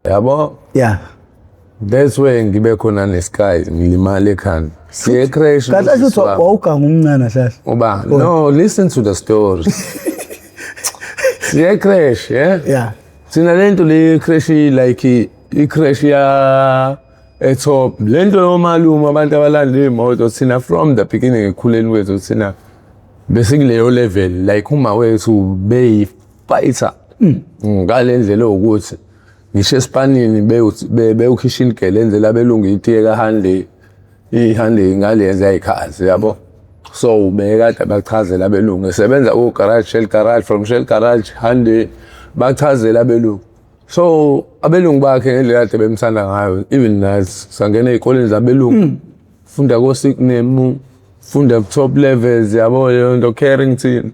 Yabo. Yeah. That's where ngibe khona nesky ngilimala ekhanda. Siye crash. Kahle kahle uthi wawuganga umncane hlahla. Uba no, listen to the story. Siye crash, yeah? Yeah. Sina lento le crash, like i crash ya etop. Lento yomalume, abantu abalanda imoto, thina from the beginning ekhuleni kwethu thina besikuleyo level, like uma wethu beyi fighter. Ngale ndlela ukuthi ngisho esipanini bewukhisha indlela enzela abelungu itiye kaHanley, iHanley ngale yayikhazi, yabo. So bekade bachazela abelungu esebenza ku-garage, Shell garage, from Shell garage Hanley, bachazela abelungu. So abelungu bakhe ngendlela kade bemthanda ngayo, even nathi sangena ey'koleni zabelungu, funda ko-Sydenham, funda top levels, yabo, leyo nto Carrington.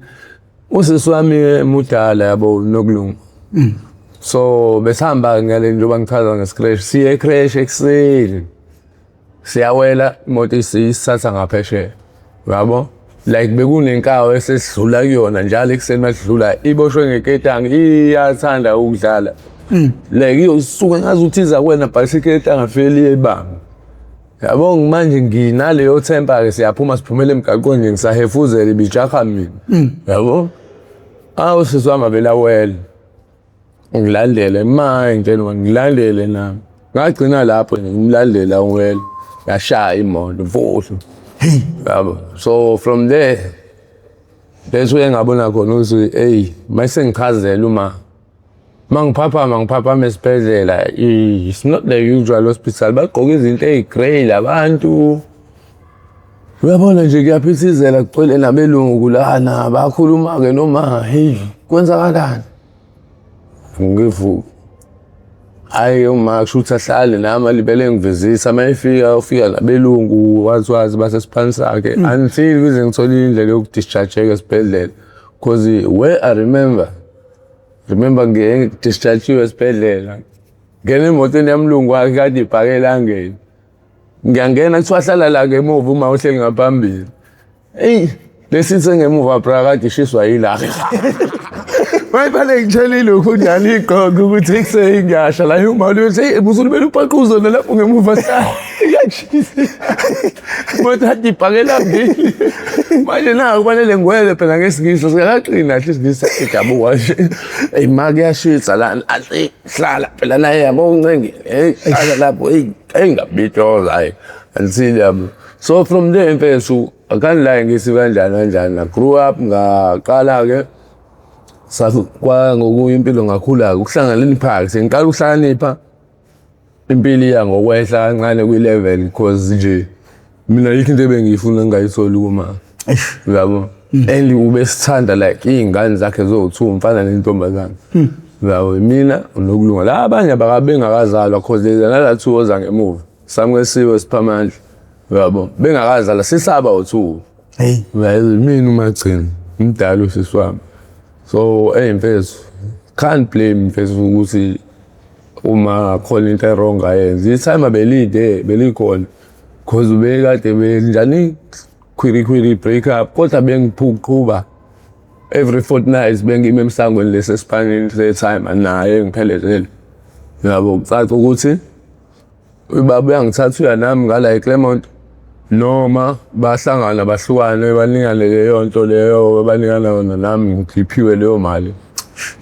Usisi wami mudala, yabo, nokulunga. So besihamba ngale njengoba ngichaza nge-scratch, siye e-creche ekuseni, siyawela imoto isithatha ngaphesheya, yabo. Like bekunenkawu esesidlula kuyona njalo ekuseni, masidlula iboshwe ngeketanga, iyathanda ukudlala, like iyosuka ngazuthi iza kuwena, but iketanga fike liyebamba, yabo. Manje nginaleyo temper-ke, siyaphuma, siphumele emgaqweni nje, ngisahefuzela, ibijaha mina, yabo. Awu, sisi wami abelawela ngilandele manje, ngitshela ngilandele nami, ngagcina lapho nje ngimlandela uwela, yashaya imoto mfuthu, yabo. So from there, that's where ngabona khona ukuthi hey, mase ngichazela uma mangiphaphama, ngiphaphama esibhedlela. It's not the usual hospital, bagqoka izinto ey'grey labantu, uyabona nje kuyaphithizela, kugcwele nabelungu lana, bakhuluma-ke noma hey, kwenzakalani. Ngivuka, hhayi, uma kusho ukuthi ahlale nami alibele ngivizisa, uma efika ufika nabelungu, wathi wazi basesiphani sakhe until kuze ngithole indlela yokudischarge-eka esibhedlela, because where I remember ngiye-discharge-iwe esibhedlela, ngena emotweni yamlungu wakhe kade ibhake elangeni, ngiyangena, kuthiwa hlala la ngemuva uma uhleli ngaphambili. Eyi, lesithi engemuva bra kade ishiswa yilanga. Mayibale ngitshelile ukhunjani igqoke ukuthi ekuseni ngiyasha la, uma uthi hey, busulubele ubhaquzo lapho ngemuva, iyashisa imoto kade ibhake elangeni. Manje na kufanele ngiwele phela ngesiNgisi, singakaqini kahle isiNgisi, sijabuka nje. Eyi ma, kuyashisa lana, athi hlala phela la, yabo, uncengile, hey, hlala lapho. Hey, hey, ngabitoza, hayi, until, yabo. So from there mfethu, I can't lie, ngithi kanjani kanjani, I grew up, ngaqala-ke kwa ngokunye impilo, ngakhula-ke ukuhlanganeni phakathi, ngiqala ukuhlakanipha, impilo iya ngokwehla kancane kwi-level, because nje mina yikho into ebengiyifuna ngingayitholi kuma, uyabo. And ubesithanda like iy'ngane zakhe zowu-two, umfana nentombazane, uyabo, mina unokulunga la, abanye abakabengakazalwa, cause there's another two oza ngemuva, Samukesiwe, Siphamandla, uyabo, bengakazalwa, sisaba u-two. Hey. Mina umagcina umdala usisi wami. So hey mfethu, can't blame mfethu ukuthi uma khona into e-wrong ayenze, i-timer belide belikhona, cause ubekade benjani query query break up, kodwa bengiphuqhuba every fortnight, bengime emsangweni lesesipanini se-timer naye ngiphelezele, yabo. Kucaca ukuthi ubaba uyangithatha uya nami ngala eClermont, noma bahlangana bahlukane, banikane leyo nto leyo banikana yona, nami ngiphiwe leyo mali,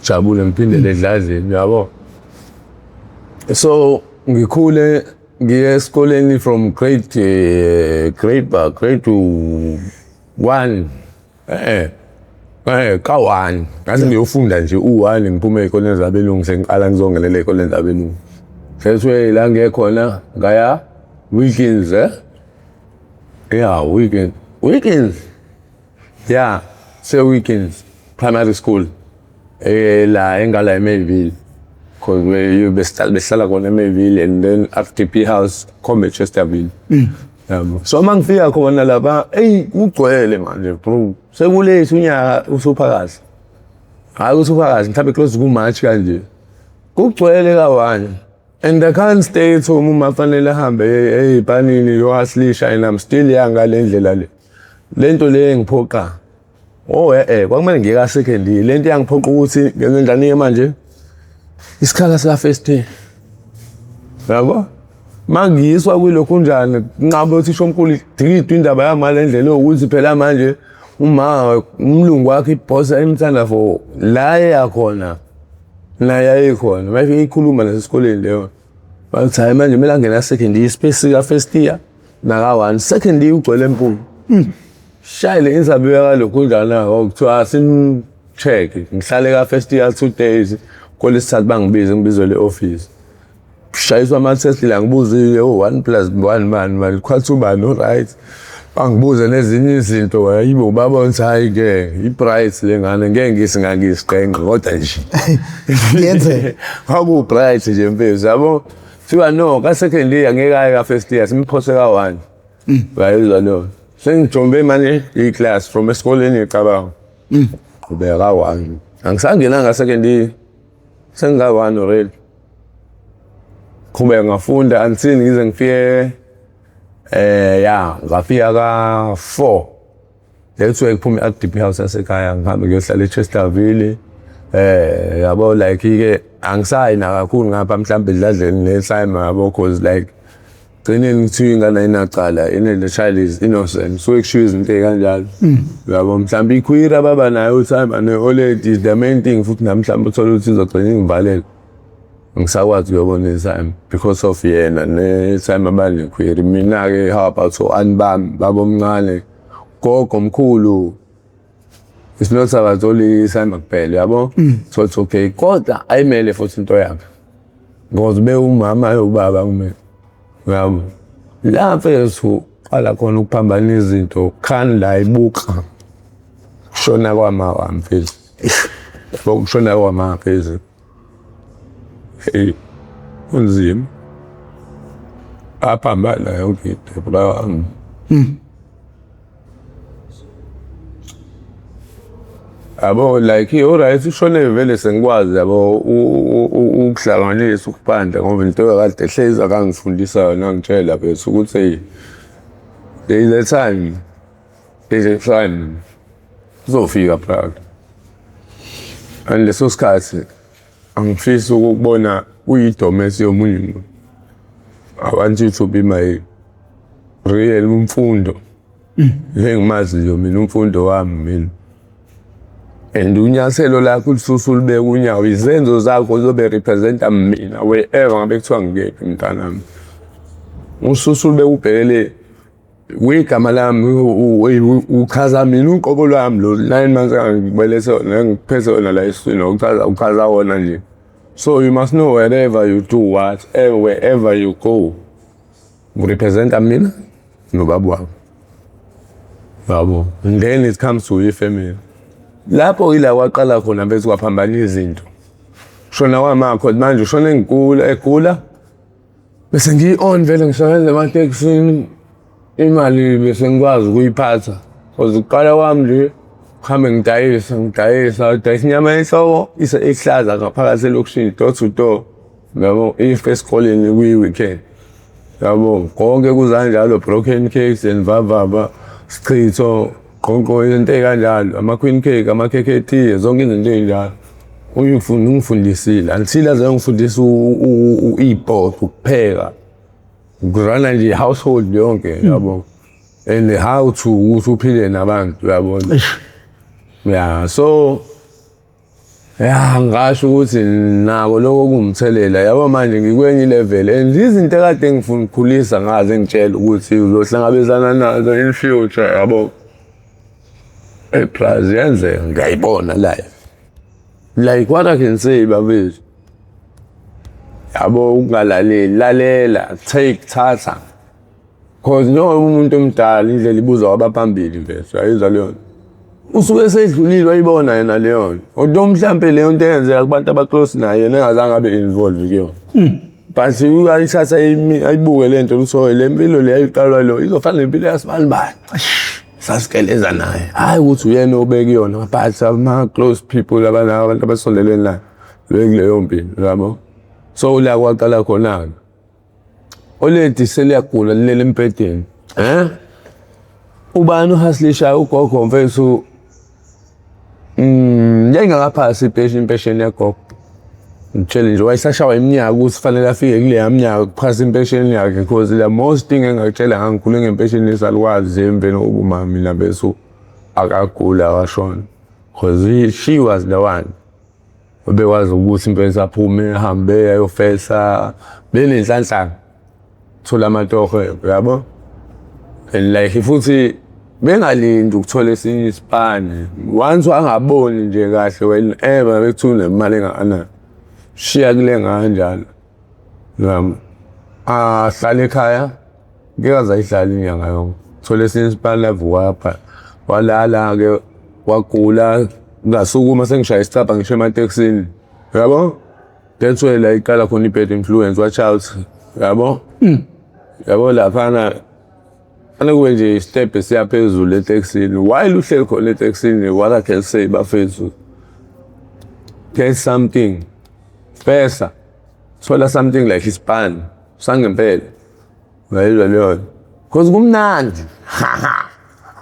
jabule, ngiphindele edladleni, yabo. So ngikhule ngiye esikoleni from grade 1, ka-1 ngathi ngiyofunda nje u-1, ngiphume ey'koleni zabelungu, sengiqala ngizongenela ey'koleni zabelungu. Seswe la ngiye khona, ngaya Wilkins, yeah, Wilkins, Wilkins, yeah, se Wilkins Primary School, la engala eMayville, because we besihlala behlala khona eMayville and then RDP House khombe Chesterville, yabo. So uma ngifika khona lapha, eyi, kugcwele manje bro, sekulethe unyaka usuphakathi, hayi usuphakathi, mhlawumbe close ku-March kanje, kugcwele ka-1 and I can't stay at home uma fanele ahambe ey'panini yohaslisha, and I'm still young ngale ndlela le. Le nto le engiphoqa, oh kwakumele ngiye ka-second year. Le nto iyangiphoqa ukuthi ngenze njani-ke manje, isikhala sika-first year. Yabo? Mangiyiswa kwilokhu njani nqaba uthisha omkhulu dikidwa indaba yami ngale ndlela yokuthi phela manje uma umlungu wakhe ibhosi ayimthanda for la eyakhona naye ayikhona mayifike ikhuluma nasesikoleni leyo bathi hayi manje kumele angene second year space ka first year naka one second year ugcwele empulu. Shaye le interview yakalokhu njana kuthiwa asim-check ngihlale ka first year 2 days, kwelesithathu bangibize, ngibizwe office, shayiswa ama-test la, ngibuzile 1 + 1 mani mani kwathi ubani o-right, bangibuze nezinye izinto. Hayibo, babona ukuthi hhayi-ke i-bright le ngane, ngeke ngisi ngangisiqenqe kodwa nje. Kuyenzeka. Kwaku-bright nje mfethu, yabo. Kuthiwa no, ka-second year angeke aye ka-first year, simphose ka-one. Uyayizwa leyo? Sengijombe manje i-class from esikoleni, ngicabanga qhubeka ka-one, angisangenanga second year, senginga-one already. Qhubeka ngafunda until ngize ngifike ya ngafika ka-4. That's why kuphuma i-RDP house yasekhaya, ngihambe ngiyohlala e-Chesterville. Yabo, like ke angisayi nakakhulu ngapha mhlawumbe edladleni ne-time, yabo, 'cause like gcineni kuthiwa ingane ayinacala ine, the child is innocent, so kushiwo izinto ey'kanjalo, yabo. Mhlawumbe i-query ababa nayo time ne-oledi is the main thing futhi nami mhlawumbe uthole ukuthi izogcina ingivalele, ngisakwazi ukuyobona i-time because of yena ne-time abane-query. Mina-ke, how about o-anti bami, babomncane, gogo, mkhulu? It's not about only i-timer kuphela, yabo. So it's okay, kodwa ayimele futhi into yakhe because be umama ubaba kumele, yabo. La mfethu qala khona ukuphambana izinto khani la ibuka kushona kwama wami mfethu, ukushona kwama mfethu. Hey, kunzima, aphambana yonke into, bra wami. Yabo, like alright, ushone vele sengikwazi, yabo, ukuhlanganisa ukuphandla ngoba into kade hlezi akangifundisa yona, angitshela bese ukuthi hey, there is a time, there is a time kuzofika, brother, and leso sikhathi angifisi ukukubona uyidomesi yomunye umuntu. I want you to be my real umfundo engimaziyo mina, umfundo wami mina, and unyathelo lakho ulisusa ulibeka unyawo, izenzo zakho zobe representa mina wherever ngabe kuthiwa ngikephi, mntanami. Ususa ulibeka ubhekele kwigama lami, uchaza mina uqobo lwami lo 9 months engangikubelethe wona, engikuphethe wona la esiswini, uchaza wona nje. So you must know wherever you do what, wherever you go, urepresenta mina nobaba wakho, yabo. And then it comes to ifamily, lapho ila kwaqala khona mfethu kwaphambana izinto. Shona kwamakho manje, ushona engigula, egula bese ngiyi-on vele, ngisebenza ematekisini, imali bese ngikwazi ukuyiphatha cause ukuqala kwami nje kuhambe ngidayisa, ngidayisa, ngidayisa inyama yenhloko ise ehlaza ngaphakathi elokishini, door to door, yabo, if esikoleni kuyi-weekend, yabo, konke kuzanjalo, broken cakes and vavava, sichitho, qonqo, izinto ey'kanjalo, ama-queen cake, amakhekhe etiye, zonke izinto ey'njalo. Uyifunda, ungifundisile until aze ngifundisa iy'poto, ukupheka, ukurana nje i-household yonke, yabo, and how to ukuthi uphile nabantu, yabona. Ya, so ya, ngasho ukuthi nako lokho kuwumthelela, yabo. Manje ngikwenye i-level and izinto ekade ngifuna ukukhulisa ngaze ngitshela ukuthi uzohlangabezana nazo in future, yabo. Plus yenzeka, ngiyayibona live. Like what I can say, babethu, yabo, ukungalaleli, lalela, take, thatha, 'cause njengoba umuntu omdala indlela ibuzwa kwabaphambili mfethu, ayizwa leyo nto, usuke esedlulile, wayibona yena leyo nto, although mhlampe leyo nto eyenzeka kubantu aba-close naye, yena engazange abe involved kuyona, but uyayithatha ayibuke le nto ukuthi le mpilo le ayiqalwa lo izofana nempilo yasibanibani sasikeleza naye. Hhayi ukuthi uyena obeka iyona, but ama-close people, abantu abasondelene naye bekuleyo mpilo, yabo. So la kwaqala khona-ke, oledi seliyagula, lilele embhedeni, ubani uhasilishayo? Ugogo mfethu. Yayingakaphasi impesheni yagogo. Ngitshele nje, wayesashawa iminyaka ukuthi fanele afike kuleya minyaka kuphasa impesheni yakhe, because the most thing engakutshela, ngangikhule ngempesheni yesalukazi emveni kokuba umama mina besu akagula washona, because she was the one obekwazi ukuthi impela aphume ahambe ayofesa benenhlanhla, thola amatoho, yabo. And like futhi bengalindi ukuthola esinye isipani once angaboni nje kahle whenever bekuthiwa unemali engakanani, shiya kule kanjalo, yabo, ahlale ekhaya, ngeke aze ayihlale inyanga yonke, thola esinye isipani, avuka apha, walala-ke, wagula, ngasukuma sengishaya isicabha ngisho ematekisini, yabo. That's where la iqala khona i-bad influence, watch out, yabo, yabo. Laphana fanele kube nje i-step esiya phezulu etekisini while uhleli khona etekisini. What I can say, bafethu, get something fesa, thola something like ispan sangempela, uyayizwa leyo, because kumnandi,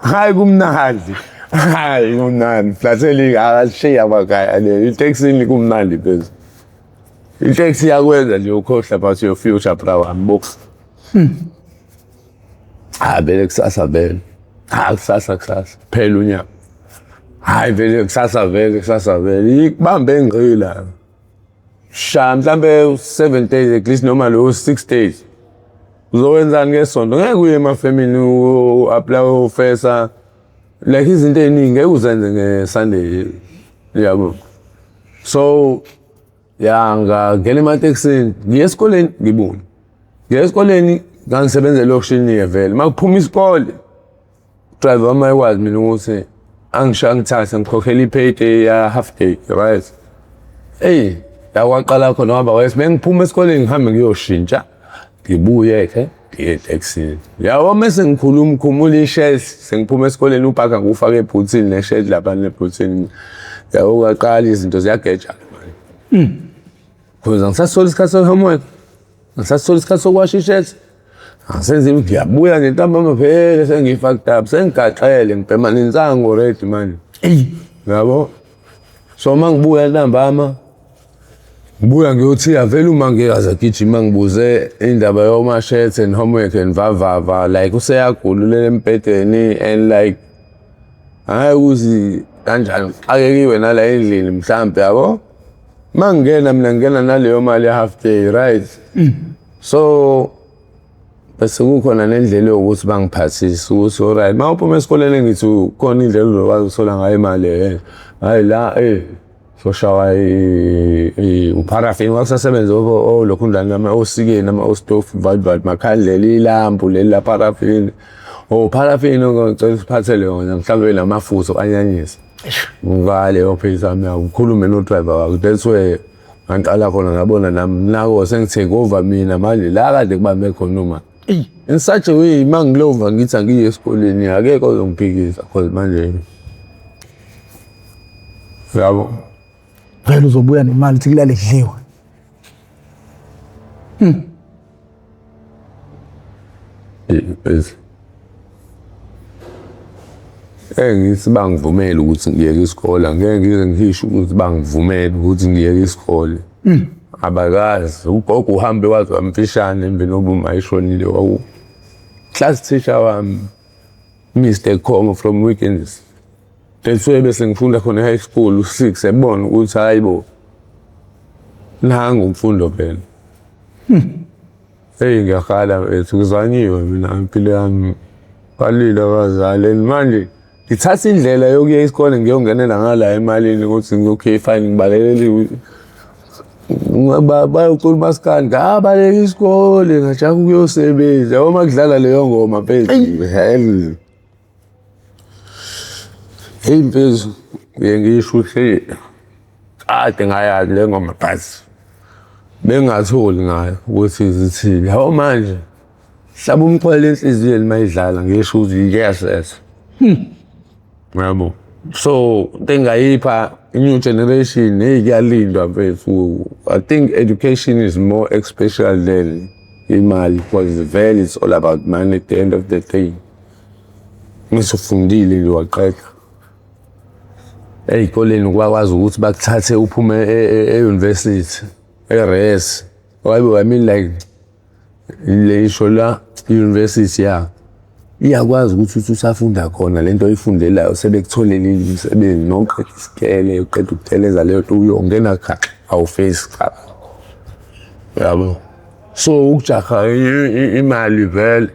hayi kumnandi, hayi kumnandi. Flatheli akashiya amakhaya le itekisini, kumnandi phezulu. Iteksi iyakwenza nje ukhohlwa about your future, bra wami, buka. Ha, vele kusasa, vele ha, kusasa, kusasa phela unyaka, hayi vele kusasa, vele kusasa, vele ikubambe ngqila, sha mhlambe 7 days at least noma lo 6 days. Uzowenzani ngesonto? Ngeke uye emafemini u-apply ufesa, like izinto ey'ningi ngeke uzenze nge-Sunday, yabo. So ya, ngangena ematekisini, ngiye esikoleni, ngibuye, ngiye esikoleni. Ngangisebenza elokishini-ke vele. Uma kuphuma isikole, driver wami ayekwazi mina ukuthi angisho angithathe, ngikhokhela i-payday ya half day, right? Eyi, la kwaqala khona wahamba wayethi bengiphuma esikoleni ngihambe ngiyoshintsha, ngibuye-ke ngiye etekisini, yabo. Mese ngikhuluma khumula ishirt, sengiphuma esikoleni, ubhaka ngiwufake ebhuthini neshirt lapha nebhuthini, yabo. Kwaqala izinto ziyageja manje, because angisasitholi isikhathi se-homework, angisasitholi isikhathi sokuwasha ishirt, angisenzi. Ngiyabuya nje ntambama vele sengiyi-fucked up, sengigaxele, ngibhema nensangu already manje, yabo. So uma ngibuya ntambama, ngibuya ngiyothiya vele, uma ngikaze agijima ngibuze indaba yoma-shirt and homework and vavava, like useyagula, ulele embhedeni and like hhayi ukuthi kanjani, xakekiwe nala endlini mhlampe, yabo. Uma ngingena mina, ngingena naleyo mali ya-half day, right? So bese kukhona nendlela yokuthi bangiphathise ukuthi alright, uma uphuma esikoleni, ngithi khona indlela ozokwazi ukuthola ngayo imali, hhayi la soshawa upharafini, kwakusasebenza olokhunjani, osikeni, ama-ostofu, valve, makhandlela, ilampu leli la parafini, opharafini, ngicela usiphathele yona mhlawumbe namafutha okanyanyisa ngaleyo phase yami, ukhulume no-driver wakho. That's where ngiqala khona ngabona nami nako sengi-take over mina manje la kade kubambe khona uma in such a way, uma ngilova ngithi angiye esikoleni, akekho ozongiphikisa, cause manje, yabo. Vele uzobuya nemali uthi kulale kudliwe. Yes. Ngithi bangivumele ukuthi ngiyeke isikole, angeke ngize ngisho ukuthi bangivumele ukuthi ngiyeke isikole. Abakazi, ugogo uhambe waze wamfishane emveni kokuba uma eshonile, wawu class teacher wami, Mr Khomo from Weekends. That's why bese ngifunda khona e-high school u-six, ebona ukuthi hayi bo, nangu umfundo phela. Eyi, ngiyakhala mfethu, ngizanyiwe mina impilo yami. Balile abazali and manje ngithatha indlela yokuya isikole, ngiyongenela ngala emalini ukuthi okay fine, ngibalekele bayocula umaskandi, ngabaleka isikole, ngajaha ukuyosebenza, yabo. Uma kudlala leyo ngoma mfethu, hell, hey mfethu, ngiye ngisho ukuthi kade ngayazi le ngoma but bengingatholi ngayo ukuthi zithini, yabo. Manje hlaba umxhwele enhliziyweni mayidlala, ngisho ukuthi yes, yabo. So into engayipha i-new generation, hey, kuyalindwa mfethu. I think education is more special than imali, because vele it's all about money at the end of the day. Ngisufundile nje waqeda ey'koleni, kwakwazi ukuthi bakuthathe uphume e-university. E-res. Wayibo, I mean, like le la university ya iyakwazi ukuthi uthi usafunda khona lento oyifundelayo, sebekutholele umsebenzi noqeda isikele, uqeda ukuteleza leyo nto, uyongena cha, awufesi cha, yabo. So ukujaha imali vele,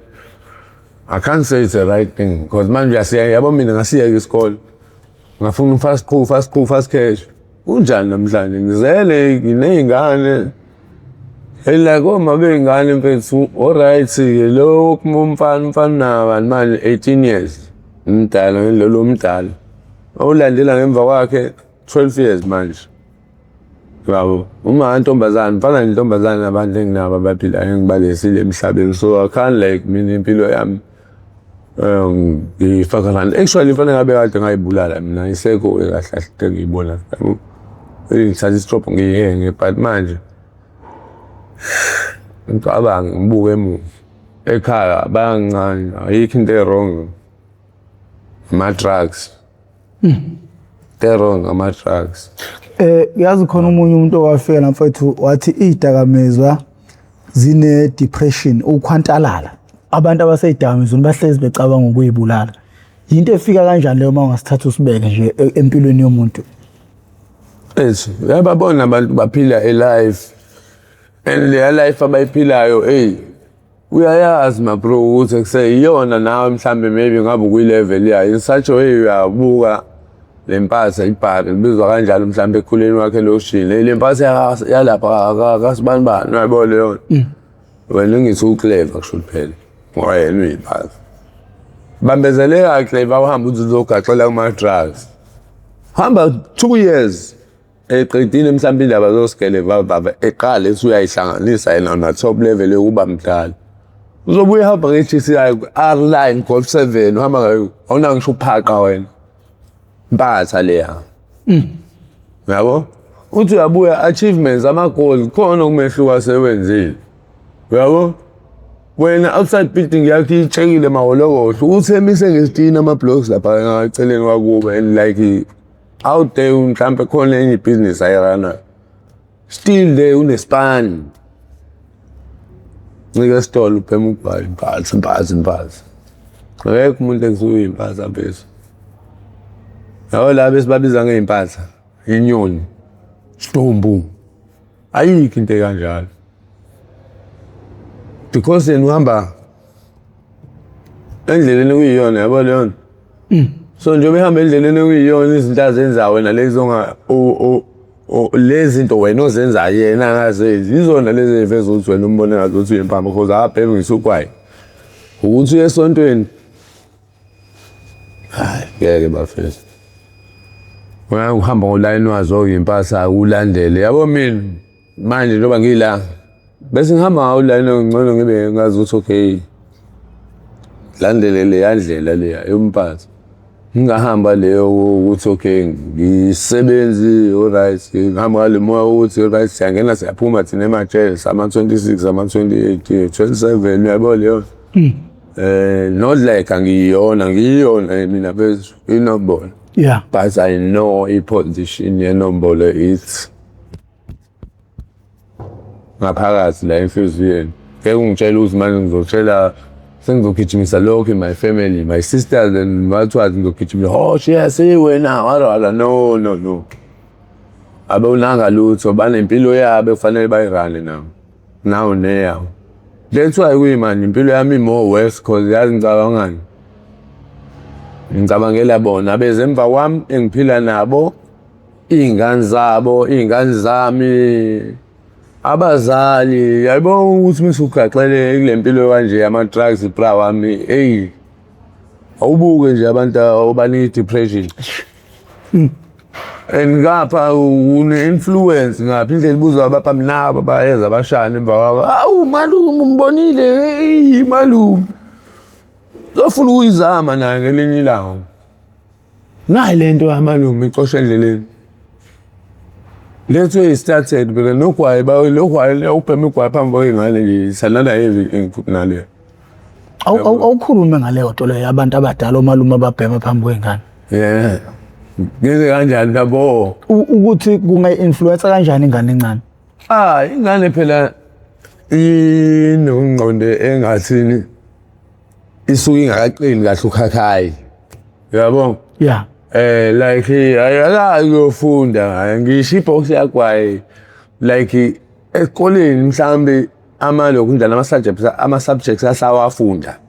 I can't say it's the right thing because manje uyasiya, yabo. Mina ngasiyeka isikole, ngafuna fast cool, fast cool, fast cash. Kunjani namhlanje ngizele nginey'ngane, like oma bey'ngane mfethu, alright-ke lo umfana unabani manje? 18 years umdala lolo mdala olandela ngemva kwakhe, 12 years manje, yabo. Uma ntombazane, mfana nentombazane, abantu enginabo abaphilayo engibalesile emhlabeni. So I can't, like, mina impilo yami ngifaka kanti actually fanele ngabe kade ngayibulala mina, isekho kahle kahle into engiyibona, yabo. Ngithatha isitropho ngiyenge, but manje ngicabange, ngibuke emuva ekhaya bayangincane, ayikho into e-wrong ama-drugs, into e-wrong ama-drugs. Yazi khona omunye umuntu owafika la mfethu, wathi izidakamizwa zine depression, ukhwantalala. Abantu abaseyidakamizweni bahlezi becabanga ukuyibulala. Yinto efika kanjani leyo, uma ungasithatha usibeke nje empilweni yomuntu? Ethu uyababona abantu baphila a life, and leya life abayiphilayo, hey, uyayazi ma bro ukuthi kuseyiyona nawe mhlambe maybe ngabe ukwi-level yayo in such a way. Uyabuka le mpatha ibhari libizwa kanjalo mhlambe ekhuleni wakhe elokishini, le mpatha yalapha kasibanibani, uyayibona leyo. Wena ngithi u-clever kusho phela ngoba yena uyimpatha bambezeleka clever, uhambe uze uzogaxela kuma-drugs, hamba 2 years eqedile mhlawumbe indaba zosigele vavava, eqale ethi uyayihlanganisa yena na top level yokuba mdala, uzobuye uhamba nge-GTI R line, Golf 7, uhamba ngayo, awuna ngisho uphaqa wena, mpatha leya, yabo. Uthi uyabuya, achievements, ama-goals khona, okumehluko asewenzile, uyabo. Wena outside building yakho itshekile maholokohlo, uthi emise ngesitini ama-blocks lapha eceleni kwakubo, and like out there mhlampe khona enye ibhizinisi ayi-run-ayo, still there unespan, ncika esitolo, ubhema ugwayi, impatha, impatha, impatha. Akekho umuntu ekusuke uyimpatha mfethu, yabo, laba esibabiza ngey'mpatha, inyoni, sidumbu, ayikho into ekanjalo because yena uhamba endleleni okuyiyona, yabo leyo nto. So njengoba ehamba endleleni okuyiyona, izinto azenzayo wena lezi onga lezi zinto wena ozenzayo yena angazenzi, izona lezi ey'veza ukuthi wena umbone ngathi ukuthi uyimpama, because akabhemi ngisho ugwayi, ukuthi uye esontweni. Hayi, ngeke bafethu, wena uhamba ngolayini wazo oyimpasa, ulandele, yabo. Mina manje njengoba ngila bese ngihamba ngawo ulayini, ngcono ngibe ngazi ukuthi okay, landele leya ndlela leya yompatha, ngingahamba leyo ukuthi okay, ngisebenzi, alright, ngihamba ngale moya ukuthi alright, siyangena siyaphuma thina emajele sama-26, ama-28, 27, uyabo leyo. Not like angiyona, ngiyona mina bethu inombolo, but I know i-position yenombolo, it's ngaphakathi la enhliziyweni. Ngeke ungitshele ukuthi manje ngizotshela, sengizogijimisa lokho in my family, my sisters and what what, ngizogijimisa, oh yes, hey wena, wala wala, no no no, abonanga lutho, banempilo yabo ekufanele bayi-run-e nabo, nawo neyabo. That's why kuyimanje impilo yami more worse, 'cause yazi ngicabangani, ngicabangela bona abeze emva kwami engiphila nabo, iy'ngane zabo, iy'ngane zami, abazali, yabo, ukuthi masugaxele kule mpilo kanje yama-drugs, bra wami, eyi, awubuke nje abantu obanika i-depression and ngapha une-influence, ngapha indlela ibuzwa abaphambi nabo bayeza bashane emva kwakho, awu malume, umbonile, hey malume, uzofuna ukuyizama naye ngelinye ilanga, nayi le nto yamalume icosha endleleni. That's where it started phela nogwayi, logwayi, ubhema igwayi phambi kwey'ngane nje, it's another heavy thing futhi naleyo. Awukhulume ngaleyo nto leyo, abantu abadala, omalume ababhema phambi kwey'ngane. Yeah, ngenze kanjani yabo? Ukuthi kungayi-influence kanjani ingane encane? Ah, ingane phela inongqondo engathini, isuke ingakaqini kahle ukhakhayi, yabo. Like ayakazi uyofunda ngisho ibox yakwayi, like esikoleni mhlambe amalokhu njalo ama subjects asawafunda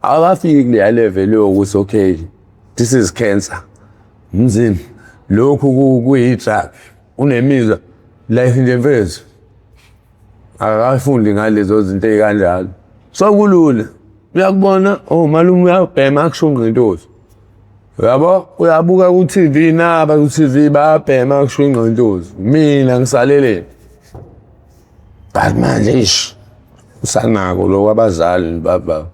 awafiki kuleya level yokuthi, okay, this is cancer, mzimba lokhu kuyi-drug, unemizwa, like nje mfethu akakafundi ngalezo zinto ey'kanjalo. So kulula, uyakubona, oh, malume uyabhema, akushunqa intozi, uyabo, uyabuka ku-TV, naba ku-TV bayabhema, akushunqa intozi, mina ngisaleleni. But manje ish, usanako lokho abazali baba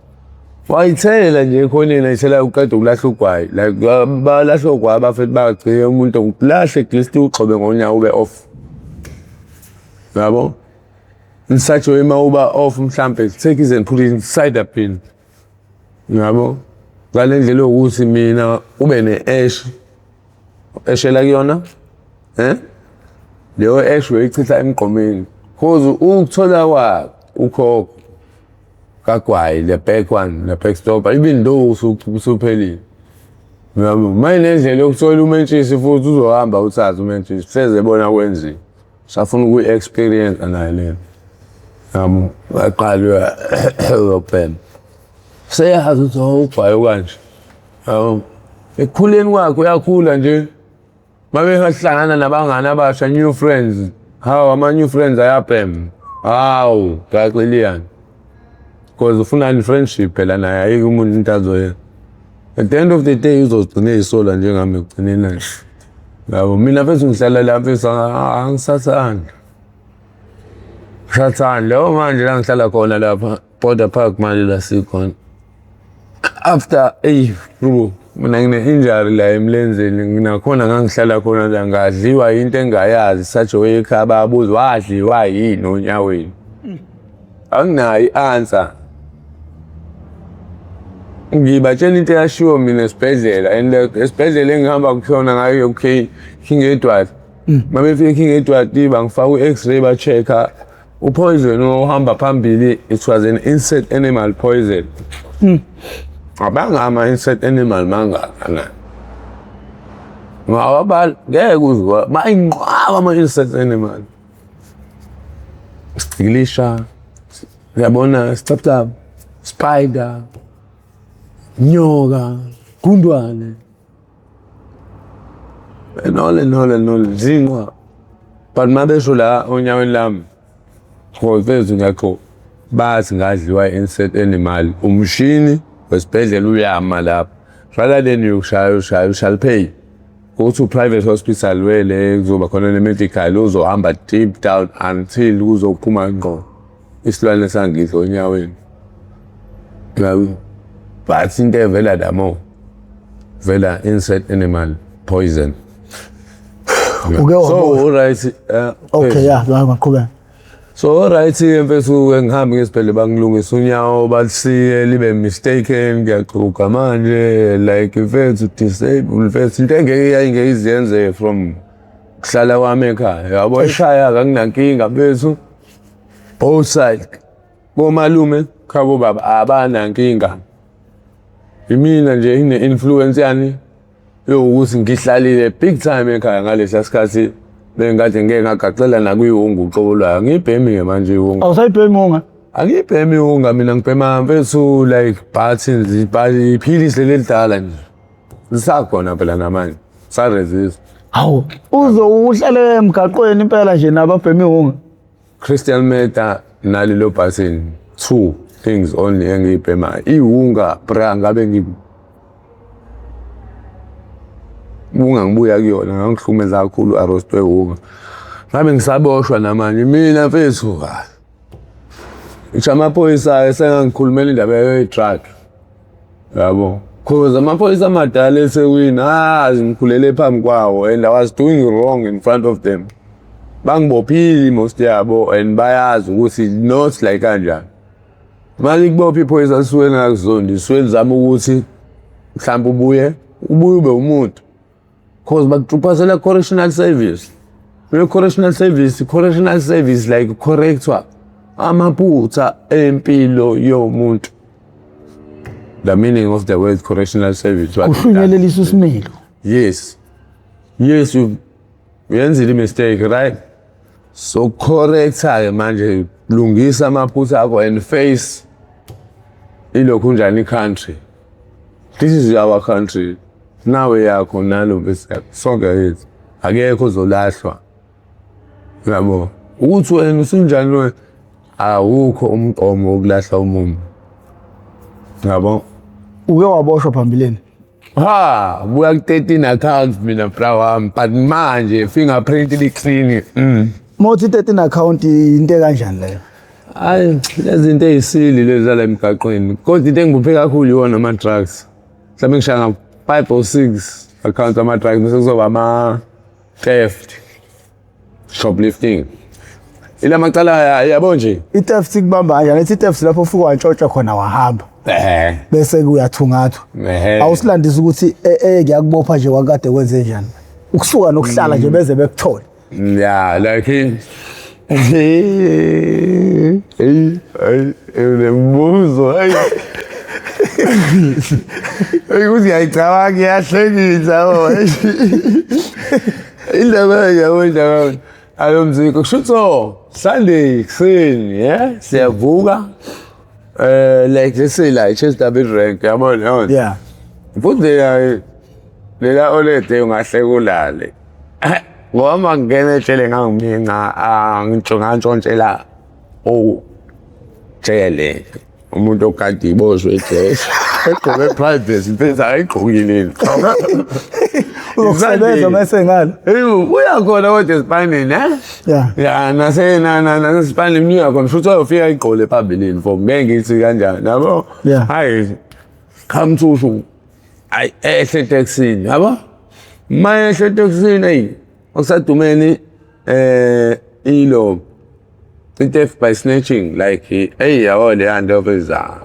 wayithela nje ekhoneni, ayithela uqeda ukulahla ugwayi, like balahla ugwayi abafethu, bagcike umuntu kulahle at least ugxobe ngonyawo ube off, yabo, in such a way uma uba off mhlambe take it and put it inside the bin, yabo, ngale ndlela yokuthi mina ube ne-ash eshela kuyona, leyo ash uyoyichitha emgqomeni, cause ukuthola kwakho ukhokho kagwayi, the back one, the back stopper, even though usuphelile, yabo, mayinendlela yokuthola umentshisi futhi uzohamba uthathe umentshisi, hleze ebona kwenziwe, safuna ukuyi-experience nayo leyo, yabo, waqala uyobhema, seyazi ukuthi, oh, ugwayi kanje, yabo. Ekukhuleni kwakhe uyakhula nje, mabehlangana nabangani abasha, new friends, hawu, ama-new friends ayabhema, hawu, gaxiliyana, because ufuna friendship phela naye, ayikho umuntu into azoyenza. At the end of the day uzogcina eyisola njengami ekugcineni nje, yabo. Mina mfethu ngihlala la mfethu, angisathandi, ngisathandi leyo manje la ngihlala khona lapha Border Park manje la sikhona after, eyi bro, mina ngine-injury la emlenzeni, nginakhona ngangihlala khona la, ngadliwa into engayazi such a way, ekhaya bayabuza wadliwa yini onyaweni, anginayo i-answer. Ngibatshela into eyashiwo mina esibhedlela, and esibhedlela engihamba kusona ngayo, okay, King Edward. Uma befika King Edward bangifaka u-X-ray, ba-check-a upoison ohamba phambili, it was an insect animal poison. Abangama insect animal mangaka na ngawabala, ngeke uzwa bayinqwaba ama-insect animal, sigcikilisha, uyabona, sicapcap, spider, nyoka, gundwane and all and all and all, zinqwa. But uma besho la onyaweni lami mfethu ngiyaqo bathi ngadliwa i-insect animal, umshini wesibhedlela uyama lapho, rather than uyokushaya ushaya ushall pay, go to private hospital wele kuzoba khona ne-medical, uzohamba deep down until kuzophuma ngqo isilwane sangidla onyaweni, yabo. But into evela the more vela insect animal poison. Uke So waboshwa? Alright. Okay, ya, ngaqhubeka. So alright mfethu, ngihambe ngesibhedlela, bangilungisa unyawo, balisiye libe mistaken, ngiyaxuga manje, like mfethu disabled mfethu, into engeke yayingeke iziyenze from kuhlala kwami ekhaya, yabo. Ekhaya akunankinga mfethu, both side komalume khabo baba abanankinga, imina nje ine-influence yani yokuthi ngihlalile big time ekhaya ngalesiya sikhathi, bengikade ngike ngagaxela nakwiwungu uqobo lwayo, angiyibhemi-ke manje iwungu. Awusayibhemi unga? Angiyibhemi iwunga mina, ngibhema mfethu like buttons, iphilisi leli elidala nje, lisakhona phela namanje, sa-resist. Hawu, uze uhlale emgaqweni impela nje nababhema iwunga? Crystal meth nalelo button, two things only engiyibhemayo. Iwunga bra, ngabe ngi wunga ngibuya kuyona, ngangihlukumeza kakhulu arrestwe wunga, ngabe ngisaboshwa namanje mina mfethu. Hayi, ngisho amaphoyisa esengangikhulumela indaba ye-drug, yabo, cause amaphoyisa amadala eThekwini azi ngikhulele phambi kwawo and I was doing wrong in front of them. Bangibophile most yabo and bayazi ukuthi not like kanjani. Manje kubopha iphoyisa lisuke lingakuzondi, lisuke lizama ukuthi mhlawumbe ubuye ube umuntu, cause bakutrupasela correctional service. Correctional service, correctional service like correctwa amaphutha empilo yomuntu. The meaning of the word correctional service. Kuhlunyelelisa isimilo. Yes, you uyenzile i-mistake, right? So correcta-ke manje, lungisa amaphutha akho and face ilokhu njani i-country. This is our country, nawe yakho nalo bese sonke yethu, akekho ozolahlwa, yabo, ukuthi wena usunjani wena, awukho umgomo wokulahla umuntu, yabo. Uke waboshwa phambilini? Ha, buya ku-13 accounts mina, bra wami, but manje fingerprint li-clean. Uma uthi 13 account, into kanjani leyo? Hayi, lezi zinto ey'sili lezi zala emgaqweni, kodwa into engibophe kakhulu iwona ama-drugs. Mhlawumbe ngishaya nga-five or six accounts ama-drugs, bese kuzoba ama-theft, shoplifting, ila macala, yabo nje. I-theft ikubamba kanjani? Ethi i-theft lapho ufike wantshontsha khona wahamba, bese kuyathungathwa. Awusilandisa ukuthi ngiyakubopha nje, kwakade kwenze njani ukusuka nokuhlala nje beze bekuthole? Yeah, like, hey, hey, unembuzo, hey. Hey, ukuthi ngiyayicabanga iyahlekisa, yabo. Indaba, yabo, indaba. Ayo mziko, kusho so Sunday ekuseni, yeah, siyavuka. Like let's say like Chester rank, yabona, yabona. Futhi lela olede ungahle kulale. Ngoba uma ngingena ejele ngangiminca, ngitsho ngantshontshela ojele. Umuntu okade iboshwe ejele. Egqoke private, mfethu, ayigqokile. Uzokusebenza mase ngalo. Hey, uyakhona kodwa esipanini, eh? Yeah. Ya, nase na na nasesipanini uyakhona futhi uyofika igqole phambilini for ngeke ngithi kanjani, yabo? Yeah. Hayi, come to usho. Ayi, ehle etekisini, yabo? Mayehle etekisini, hey, okusadumeni ilo theft by snatching, like, hey, yabo, le nto beza.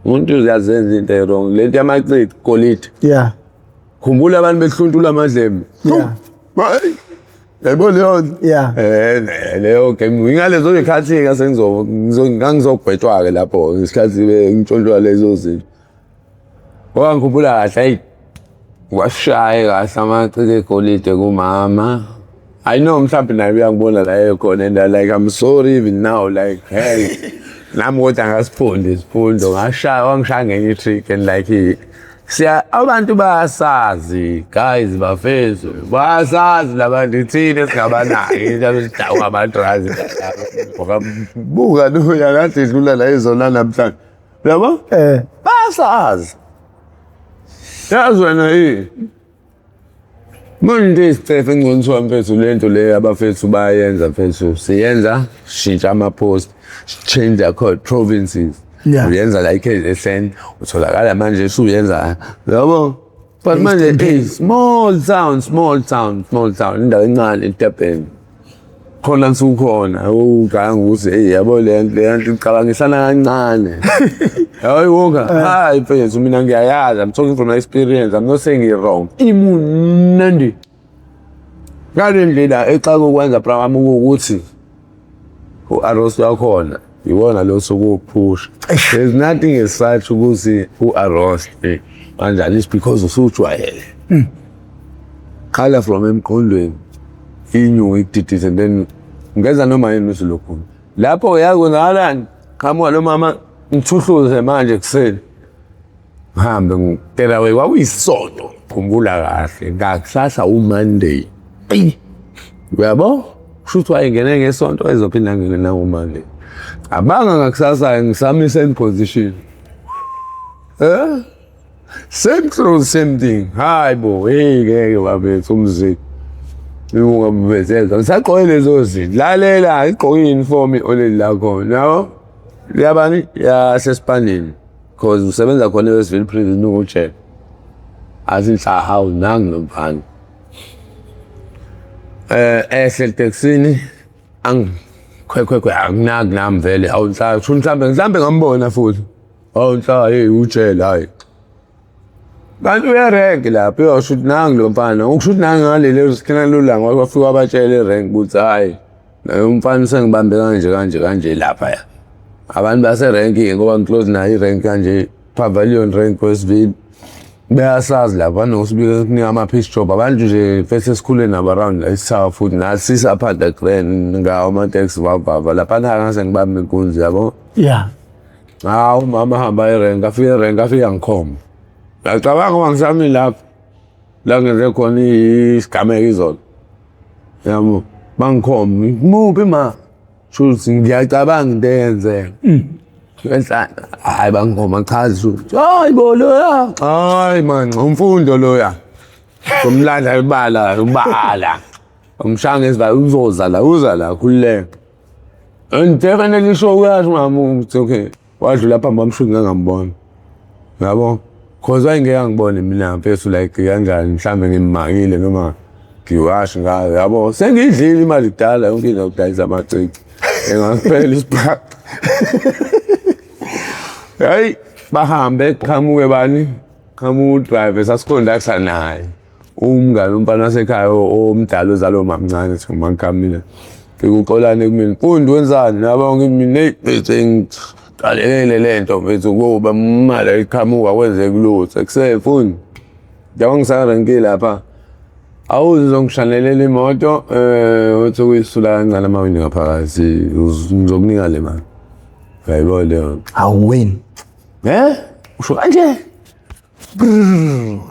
Umuntu uyazenza into e-wrong, lento yamacici, golide. Khumbula abantu behluntula amadlebe. Hayi. Yabo leyo nto. Leyo game ingalezo zikhathi ke sengizo ngangizogwetshwa ke lapho ngesikhathi ngitshontshwa lezo zinto. Ngoba ngikhumbula kahle, hey, washaye kahle amacici egolide kumama. I know mhlawumbe naye uyangibona la ekhona and like I'm sorry even now, like, hey, nami kodwa ngasifunda isifundo, ngashaya, wangishaya ngenye i-trick and like siya abantu bayasazi, guys, bafethu, bayasazi labantu, thina esingabanaki into esidakwa ama-drugs. Buka loya kade idlula la izona namhlanje, yabo. Bayasazi, yazi wena yini manje into eyisicefe engconiswa, mfethu, le nto le abafethu bayayenza, mfethu, siyenza shintsha ama-post, change the code provinces. Uyenza la i-KZN, utholakala manje usuyenza, yabo, but manje, hey, small town, small town, small town, indawo encane eDurban khona nisukhona uganga ukuthi, hey, yabo, le nto icabangisana kancane. Hayi wonke, hayi mfethu, mina ngiyayazi, I'm talking from experience, I'm not saying it wrong. Imunandi ngale ndlela exaka ukwenza, bra wami, ukuthi u-arrest wakhona iwona lo sukuphusha. There's nothing as such ukuthi u-arrest kanjani, it's because usujwayele qala from emqondweni inyuku ikudidise and then ngenza noma yini usulokhu lapho yakwenzakalani. Qhamuka lo mama, ngithuhluze manje kuseni, ngihambe ngitelawe, kwakuyisonto, khumbula kahle, ngakusasa uMonday. Eyi, uyabo, kusho ukuthi wayengene ngesonto, ezophinda angene nango-Monday. Abanga ngakusasa ngisami same position, same clothes, same thing. Hayi bo, hey, ngeke babethu, umziki ungabubetheza ngisagqoke lezo zinto. Lalela, igqoke i-uniform i-oledi lakhona, yabo, yabani, yasesipanini, because usebenza khona e-Westville Prison ujele. Athi nhla, hawu, nangu lo mfana ehle etekisini, angikhwekhwekhwe, akunaki nami vele. Hawu nhla, kusho mhlambe ngambona futhi. Hawu nhla, hey, ujele, hayi. Kanti uyarenki lapho uyosho ukuthi nangu lo mfana ukusho ukuthi nangu ngaleli risk nalulanga wafika wabatshela erenki ukuthi hhayi naye umfana usengibambe kanje kanje kanje lapha ya. Abantu baserenki ngoba ngiclose nayo irenki kanje pavilion rank wesivini beyasazi lapha banosibika kunika ama-piece job abantu nje fese esikhule nabo around la isithawa futhi nathi sisaphanda grand ngawo amateksi vavava laphana ngase ngibambe inkunzi yabo. Yeah. Hawu umama hamba erenki afike erenki afike angikhomba. Ngiyacabanga uma ngisamile lapho la ngenze khona isigameko izolo. Yabo bangikhomba muphi ma? Shuthi ngiyacabanga into eyenzeka. Enhlana hayi bangikhomba chaza shuthi. Hayi bo loya. Hayi man umfundo loya. Ngomlanda ibala ubala. Umshaya ngezibalo uzoza la uza la khululeka. And definitely sure uyasho mama ukuthi okay wadlula phambi kwami shuthi ngangambona. Yabo? Cause wayengeke angibone mina mfethu like kanjani mhlambe ngimmakile noma ngiwashe ngayo yabo. Sengiyidlile imali kudala yonke into yokudayisa amacici. Engaphela isiphaqa. Hayi bahambe qhamuke bani? Qhamuka udriver sasiconductor naye. Umngane umfana wasekhaya omdala ozalwa umamncane thi umankamile. Ngikuxolane kumina mfundi wenzani nabo ngimina hey mfethu ngiqalelele le nto mfethu kuba imali iqhamuka kwenzeka lutho ekusefundi. Njengoba ngisarenkile lapha awuze uzongishanelela imoto uthi ukuyisula kancane amawindi ngaphakathi ngizokunika le mali. Uyayibona leyo nto. Awuwini. Eh? Usho kanje?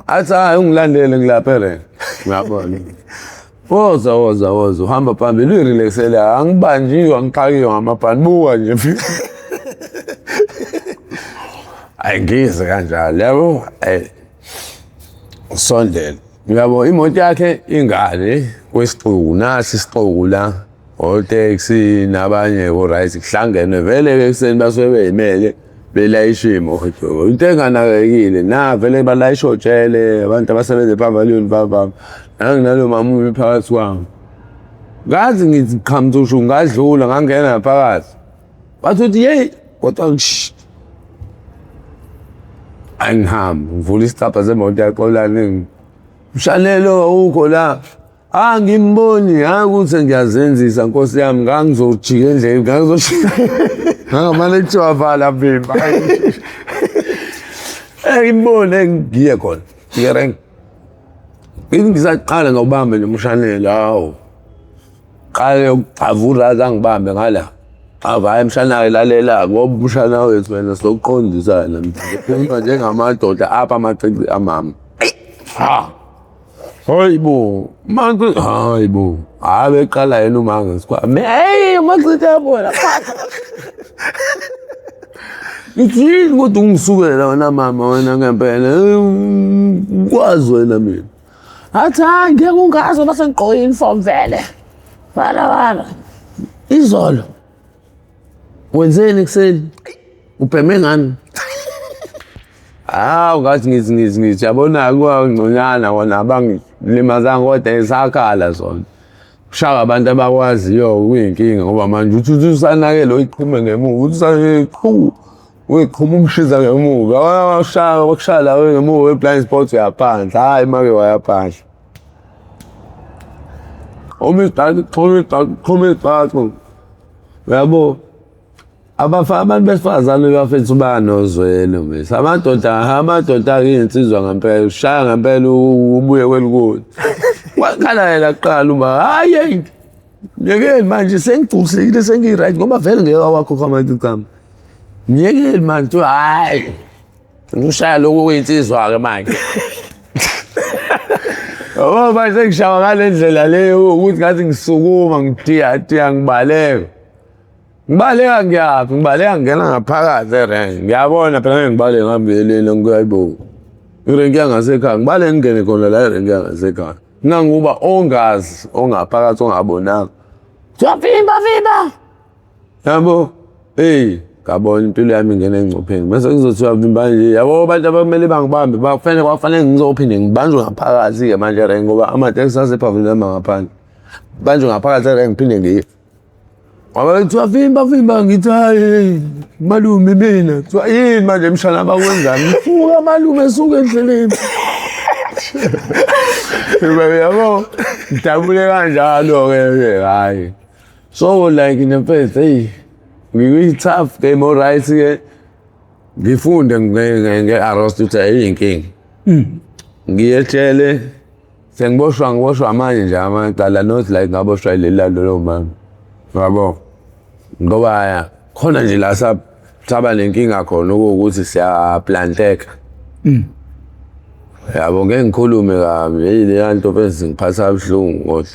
Athi hayi ungilandele ngilapha erenki. Ngiyabona. Woza woza woza uhamba phambili uyirelaxele angibanjiwe angixakiwe ngamabhani buka nje. Ayi ngize kanjalo yabo. Ayi usondele. Uyabo imoto yakhe ingale kwesixuku nasi isixuku la oteksi nabanye ko-right kuhlangene vele-ke ekuseni basuke beyimele belayisha imoto into enganakekile na vele balayisha otshele abantu abasebenza epavaliyoni bavama nanginalo mama umi phakathi kwami ngazi ngithi qhamthushu ngadlula ngangena phakathi bathi uthi yeyi kodwa angihambi ngivula isicabha semoto yaxolane mshanelo awukho la. Ah ngimboni hayi ukuthi ngiyazenzisa nkosi yami ngangizojika endleleni ngangizojika ngangamane kuthiwa vala vimba. Ngimbone ngiye khona ngiye rank. Ngithi ngisaqala ngawubambe nje umshanelo hawu. Qale ukugxavura aze angibambe ngala. Ava hayi mshana lalela ngoba umshana wethu wena sokuqondisa yena mfana njengamadoda apha amacici amama. Ha. Hayi bo, manje hayi bo. Hayi beqala yena uma ngesikhwama. Hey, amacici yabona. Ngithini kodwa ungisukela wena mama wena ngempela. Kwazi wena mina. Athi hayi ngeke ungazi ngoba sengigqoke i-uniform vele. Bala bala. Izolo. Wenzeni ekuseni? Ubheme ngani? Hawu ngathi ngithi ngithi ngithi yabona kwangconyana kona abangilimazanga kodwa isakhala zona. Kushaya abantu abakwaziyo kuyinkinga ngoba manje uthi uthi usanakele uyiqhume ngemuva uthi usanakele qhu uyiqhuma umshiza ngemuva washaya wakushaya la ngemuva we-blind spot uyaphansi hhayi make wayaphansi. Uma isigaxa qhuma isigaxa qhuma isigaxa uyabo. Abantu besifazane bafethu banozwelo mese. Amadoda amadoda iy'nsizwa ngempela ushaya ngempela ubuye kwelikude. Wakhala yena kuqala uma hhayi myekeni manje sengigculisekile sengi-right ngoba vele ngeke awakhokha amacici ami. Myekeni manje hhayi ngishaya lokhu kuyinsizwa-ke manje. Yabo manje sengishawa ngale ndlela leyo ukuthi ngathi ngisukuma ngitiya tiya ngibaleka. Ngibaleka ngiyaphi? Ngibaleka ngingena ngaphakathi erenki. Ngiyabona phela ngeke ngibaleke ngihambe ngiyayibo. Irenki yangasekhaya ngibaleke ngingene khona la erenki yangasekhaya. Nganguba ongazi ongaphakathi ongabonanga. Kuthiwa vimba vimba. Yabo? Hey, ngabona impilo yami ingena engcupheni. Mase kuzothiwa vimba nje. Yabo abantu abakumele bangibambe bafanele kwafanele ngizophinde ngibanjwe ngaphakathi-ke manje erenki ngoba amatekisi asephaviliyoni ngaphandle. Banjwe ngaphakathi erenki ngiphinde ngife. Ngoba kuthiwa vimba vimba, ngithi hayi malume mina. Kuthiwa yini manje mshana bakwenzani? Suka malume, suka endleleni. Yabo, ngidabule kanjalo-ke hhayi. So like nempethu, hey, ngikwi-tough game, alright-ke. Ngifunde nge-arrest ukuthi ayiyinkinga. Ngiye ejele, sengiboshwa ngiboshwa manje nje amacala, not like ngaboshwa yileli lolo mama. Yabo. Ngoba khona nje la saba nenkinga khona ukuthi siyaplanteka. Yabo, ngeke ngikhulume kabi, hey leya nto mfethu ngiphatha kabuhlungu kodwa.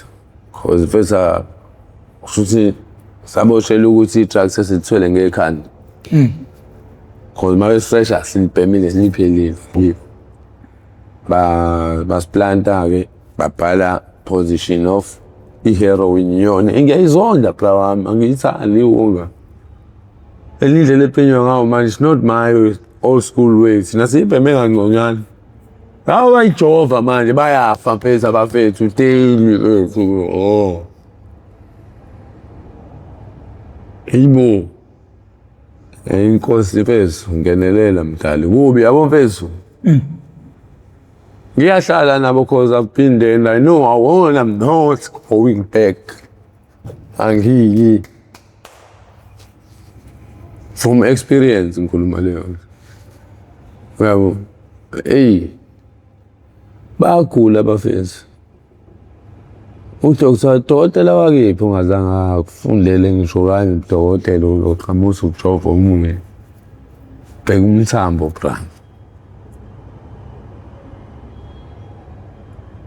Cause mfethu kushuthi saboshela ukuthi i-drugs sesithwele ngekhanda. Cause uma besisesha silibhemile siliphelile. Basiplanta-ke babhala position of i-heroin yona. Ngiyayizonda bra wami, angiyithandi iwunga. Enye indlela ephenywa ngayo manje, it's not my old school way. Thina siyibheme kangconywana. Hawu bayijova manje bayafa mfethu abafethu daily mfethu. Oh. Hayibo. Inkosi mfethu ngenelela mdali. Kubi yabo mfethu. Ngiyahlala nabo cause I've been there and I know I won't, I'm not going back. Angiyi. From experience ngikhuluma leyo. Uyabo? Ey. Bayagula abafethu. Udokotela dokotela wakiphi ungazange akufundele ngisho kanye udokotela uzoqhamusa ujova omunye. Bheka umthambo bra.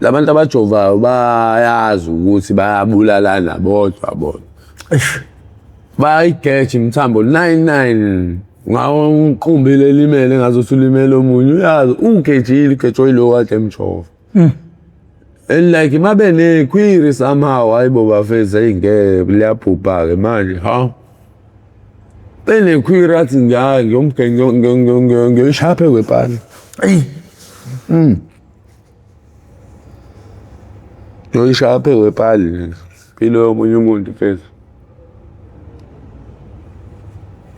Labantu abajovayo bayazi ukuthi bayabulalana bodwa bona. Bayayigeja imithambo 99 ngawo umqumbi lelimele ngazuthi ulimele omunye uyazi ugejile ugejwe yilo kade emjova. And like mabe ne-query somehow, hayi bo bafethu, eyi ngeke liyabhubha-ke manje ha. Bene-query athi ngiyoyishaya phezu kwepani. Eyi. Ngiyoyishaya phezu kwepali nje. Impilo yomunye umuntu mfethu.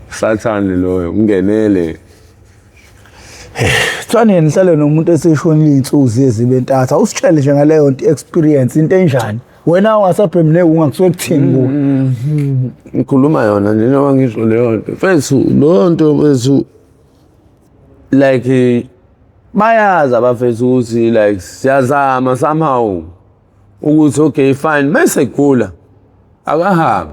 Sathane loyo, ungenele. Kuthiwa nihlale nomuntu eseshonile iy'nsuku ziye zibe ntathu. Awusitshele nje ngaleyo nto i-experience into enjani. Wena ungasabhemi newunga kusuke kuthini kuwe? Ngikhuluma yona nje njengoba ngisho leyo nto. Mfethu, leyo nto mfethu like bayazi abafethu ukuthi like siyazama somehow ukuthi okay fine mase gula akahambe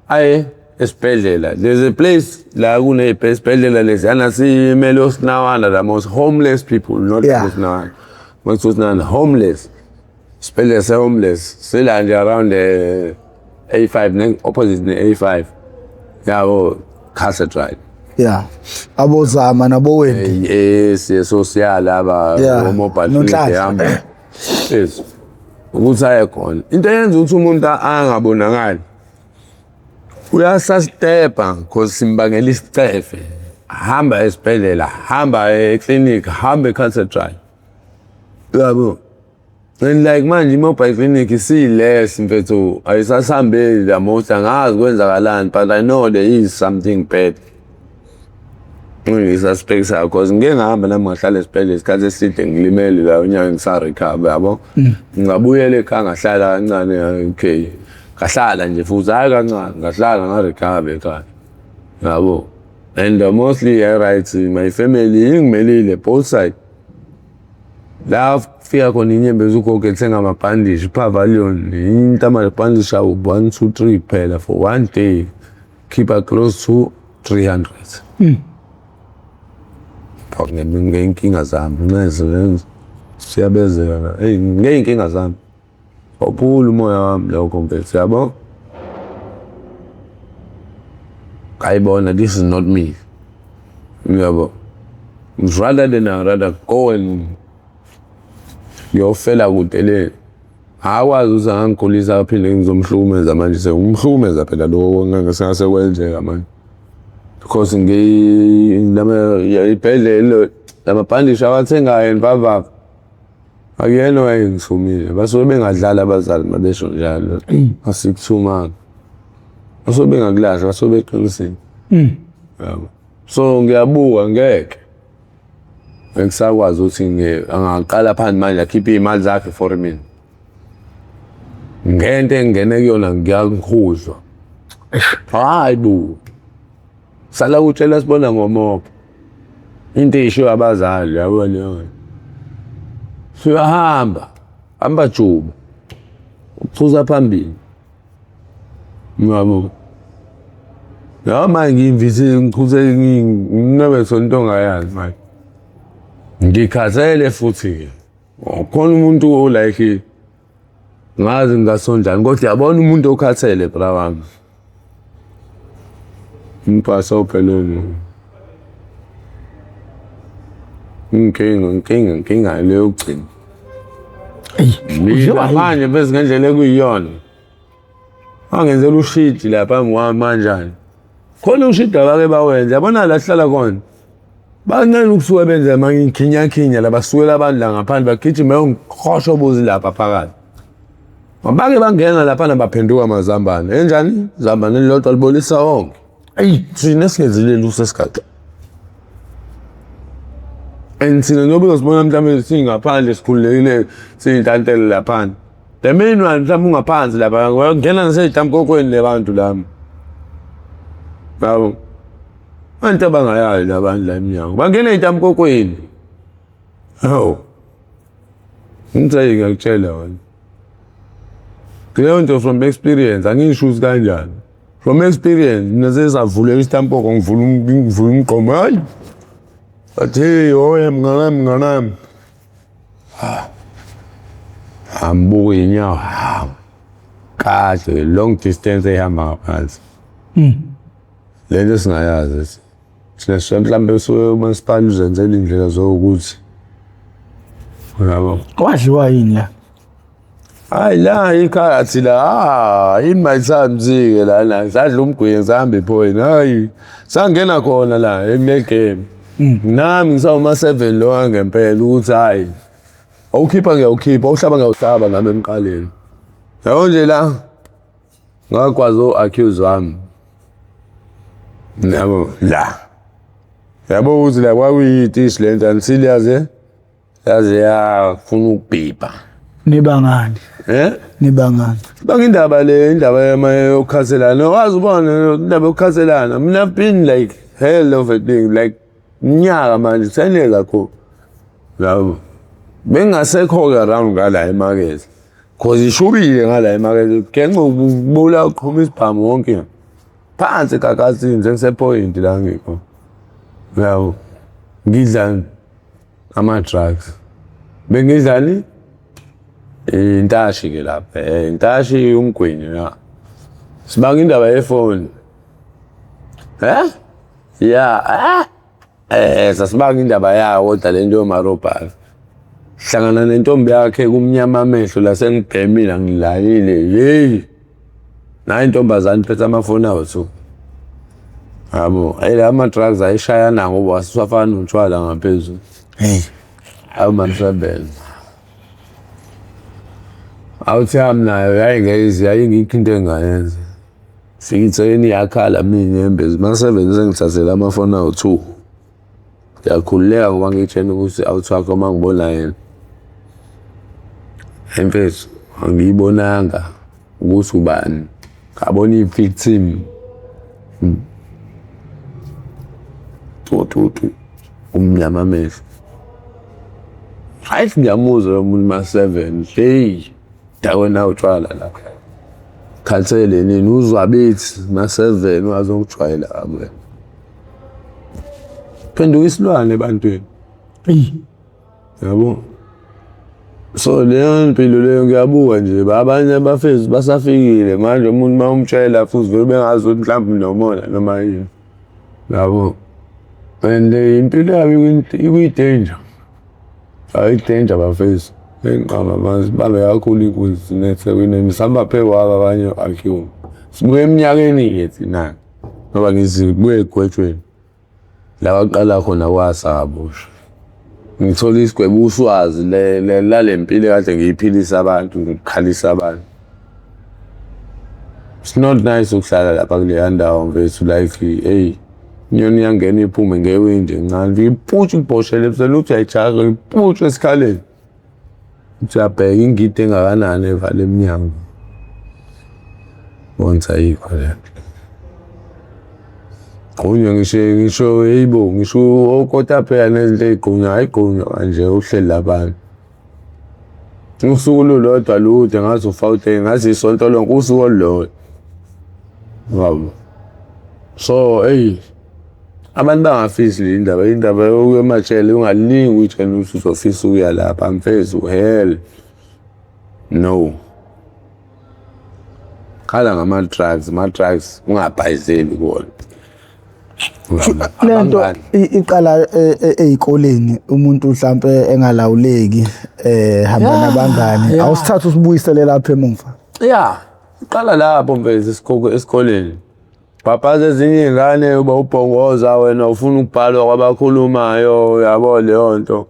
aye esibhedlela. There's a place la kunesibhedlela leziyana simele osinawana, the most homeless people, not osinawana, most osinawana homeless, isibhedlela se-homeless sila nje around the A5 ne opposite ne-A5 yabo, Castle Drive. Yeah. Abozama nabo Wendy. Yes, so siyalaba mobile clinic Nonhlanhla. Ehamba. Yes. Ukuthi aye khona. Into eyenza ukuthi umuntu angabonakali uyasastepa because simbangela isicefe. Hamba esibhedlela, hamba eclinic, hamba e-cancer trial. Yabo. And like manje i-mobile clinic isiyi-less mfethu, ayisasihambeli la most, angazi kwenzakalani, but I know there is something bad. Engiyisuspectayo because ngike ngahamba nami ngahlala esibhedlela isikhathi eside ngilimele la unyaka ngisa-recover yabo. Ngabuyela ekhaya ngahlala kancane, okay. Ngahlala nje futhi hhayi kancane, ngahlala nga-recover ekhaya. Yabo. And mostly yeah, right, my family ingimelile both side. La kufika khona inyembezi ugogo ethenga amabhandishi Pavalion, into amabhandishi awu 1 2 3 kuphela for one day, keep her close to 300. Pho ngey'nkinga zami ncese siyabezeka, hey ngey'nkinga zami. Waphula umoya wami lokho mfethu yabo. Ngayibona this is not me. Yabo. Rather than I rather go and ngiyofela kude le. Akwazi ukuthi angangikhulisa aphinde ngizomhlukumeza manje, sengumhlukumeza phela lokho sengase kwenzeka manje. Because ibhedlela lamabhandishi awathengayo and akuyena owayengithumile, basuke bengadlali abazali uma besho njalo, asikuthumanga. Basuke bengakulahli, basuke beqinisile. Yabo. So ngiyabuka ngeke ngisakwazi ukuthi angaqala phansi manje akhiphe iy'mali zakhe for mina. Ngento engingene kuyona ngiyakhuzwa. Hayi bo. Sala kutshela sibona ngomopho. Into eyishiwo abazali yabo leyo. Siyahamba, hamba juba. Uphuza phambili. Ngiyabo. Ya manje ngiyimvise ngichuse nginebe sonto ongayazi manje. Ngikhathele futhi ke. Khona umuntu o like ngazi ngingasonjani kodwa yabona umuntu okhathele bra wami. Umbhaso ophelele. Inkinga, inkinga, inkinga le yokugcina. Mina manje bese ngendlela ekuyiyona. Angenzela ushidi lapha phambi kwami manjani. Khona ushidi abake bawenza, yabona la sihlala khona. Bancane ukusuke benze amakhinyakhinya la basukela abantu la ngaphandle bagijime yongihosha obuzi lapha phakathi. Bake bangena laphana baphenduka amazambane. Enjani? Izambane elilodwa libolisa wonke. Eyi thina singenzile lutho esigaxa. And thina njengoba uzosibona mhlawumbe singaphandle sikhululekile siyintantele laphana. The main one mhlawumbe ungaphansi lapha ngena nasey'tamkokweni le bantu lami. Yabo. Abantu abangayazi labantu la emnyango. Bangena ey'tamkokweni. Hawu. Ngithe ngiyakutshela wena. Leyo nto from experience angisho ukuthi kanjani. From experience mina sesavuleka isitampoko ngivula ngivula umgqomo hayi. Bathi hey oye mnganami mnganami. Ah. Ambuka inyawo hawu. Kahle long distance ehamba ngaphansi. Le nto singayazi. Thina sisuke mhlawumbe usuke umasipala uzenzela iy'ndlela zokuthi uyabo. Kwadliwa yini la? Hayi la ikhathi la ah in my times-ke lana ngisadla umgwinyo ngisahamba iphoyini hayi sangena khona la kule game nami ngisawuma-seven lo wangempela ukuthi hhayi awukhipha ngiyawukhipha awuhlaba ngiyawuhlaba nami emqaleni yabo nje la ngakwazi o-accuse wami yabo la yabo ukuthi la kwakuyitishi le nto until yaze yaze yafuna ukubhibha. Nibangani? Eh? Nibangani? Banga indaba le indaba yokukhaselana. Wazi ubona indaba yokukhaselana. Mina I've been like hell of a thing like iminyaka manje 10 years ago. Yabo. Bengasekho-ke around ngala emakethe. Cause ishubile ngala emakethe. Genxa ukubula uqhuma isibhamu wonke. Phansi egagasini sengisepoint la ngikho. Yabo. Ngidla ama-drugs. Bengidlani? Intashi ke lapha. Intashi umgwinyo ya. Sibanga indaba yefoni. Eh? Ya, eh? Sasibanga indaba yawo kodwa le nto yomarobhari. Hlangana nentombi yakhe kumnyama amehlo la sengibhemile angilalile. Hey. Nayi intombazane iphethe amafoni awo two. Yabo, hey la ma-drugs ayishayana ngoba wasifafana notshwala ngaphezulu. Hey. Awu manisebenzа. Awuthi yami nayo yayingezi yayingikho into engayenza. Fika itseni yakhala mina inyembezi. Ma-seven sengithathele amafoni awu-two. Ngiyakhululeka ngoba ngiyitshena ukuthi awuthi wakho uma ngibona yena. Mfethu angiyibonanga ukuthi ubani. Ngabona i-victim. Tu tu tu. Umnyama amehlo. Hayi ngiyamuzwa lo muntu ma-seven. Hey, dakwena utshwala la. Khathele nini uzwa bethi ma-seven wazongijwayela kabi wena. Phenduka isilwane ebantwini. Eyi. Yabo. So leyo mpilo leyo ngiyabuka nje abanye abafezi basafikile manje umuntu uma umtshela futhi vele bengazi ukuthi mhlawumbe unomona noma yini. Yabo. And impilo yabo ikwi-danger. Ayi-danger bafethu. Enqaba manje sibambe kakhulu inkunzi thina eThekwini sihamba phezu kwabo abanye akhiwo. Sibuye eminyakeni-ke thina ngoba ngizibuye egwetshweni. La waqala khona kwasa kabusha. Ngithola isigwebo uswazi lale mpilo ekade ngiyiphilisa abantu ngikhalisa abantu. It's not nice ukuhlala lapha kuleya ndawo mfethu, like hey, inyoni iyangena iphume ngewindi encane, iputshe ibhoshele ebusweni, uthi uyayijaha iputshe esikhaleni, uthi uyabheka ingidi engakanani evala emnyango, bonke ayikho le nto. Gqunywa ngisho ngisho heyibo, ngisho okotapheya nezinto ey'gqunywa ayigqunywa kanje uhleli labantu. Usuku olulodwa lude ngaze uFauteng, ngaze isonto lonke usuku olulodwa. Yabo. So eyi abantu bangafisi le ndaba, indaba yokuya emajele ungalingi uyitshele ukuthi uzofisa ukuya lapha mfethu, hell no. Qala ngama-drugs, ama-drugs ungabhayizeli kuwona. Lento iqala ezikoleni, umuntu mhlambe engalawuleki, hamba nabangani, awusithatha usibuyisele lapha emuva. Yeah, iqala lapho mfethu esikoleni. Bhabhaza ezinye iy'ngane uba ubhongoza wena ufuna ukubhalwa kwabakhulumayo, yabo leyo nto.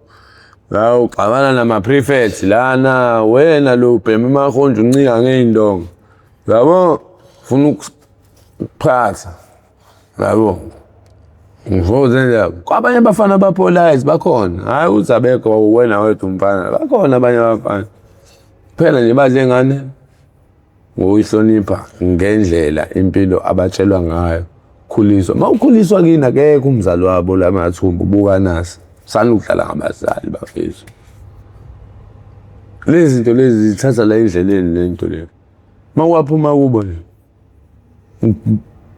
La uxabana nama-prefects lana, wena lo ubhema amahonje uncika ngey'ndonga. Yabo, ufuna ukuphatha. Yabo. Ngivuze nje kwabanye abafana abapolite bakhona. Hayi ukuthi abekho wena wedwa umfana. Bakhona abanye abafana. Kuphela nje badle ngane ngokuyihlonipha ngendlela impilo abatshelwa ngayo. Khuliswa. Uma ukhuliswa kini akekho umzali wabo la mathumbu buka nasi. Sani ukudlala ngabazali bafethu. Lezi zinto lezi zithatha la endleleni le nto le. Uma waphuma kubo nje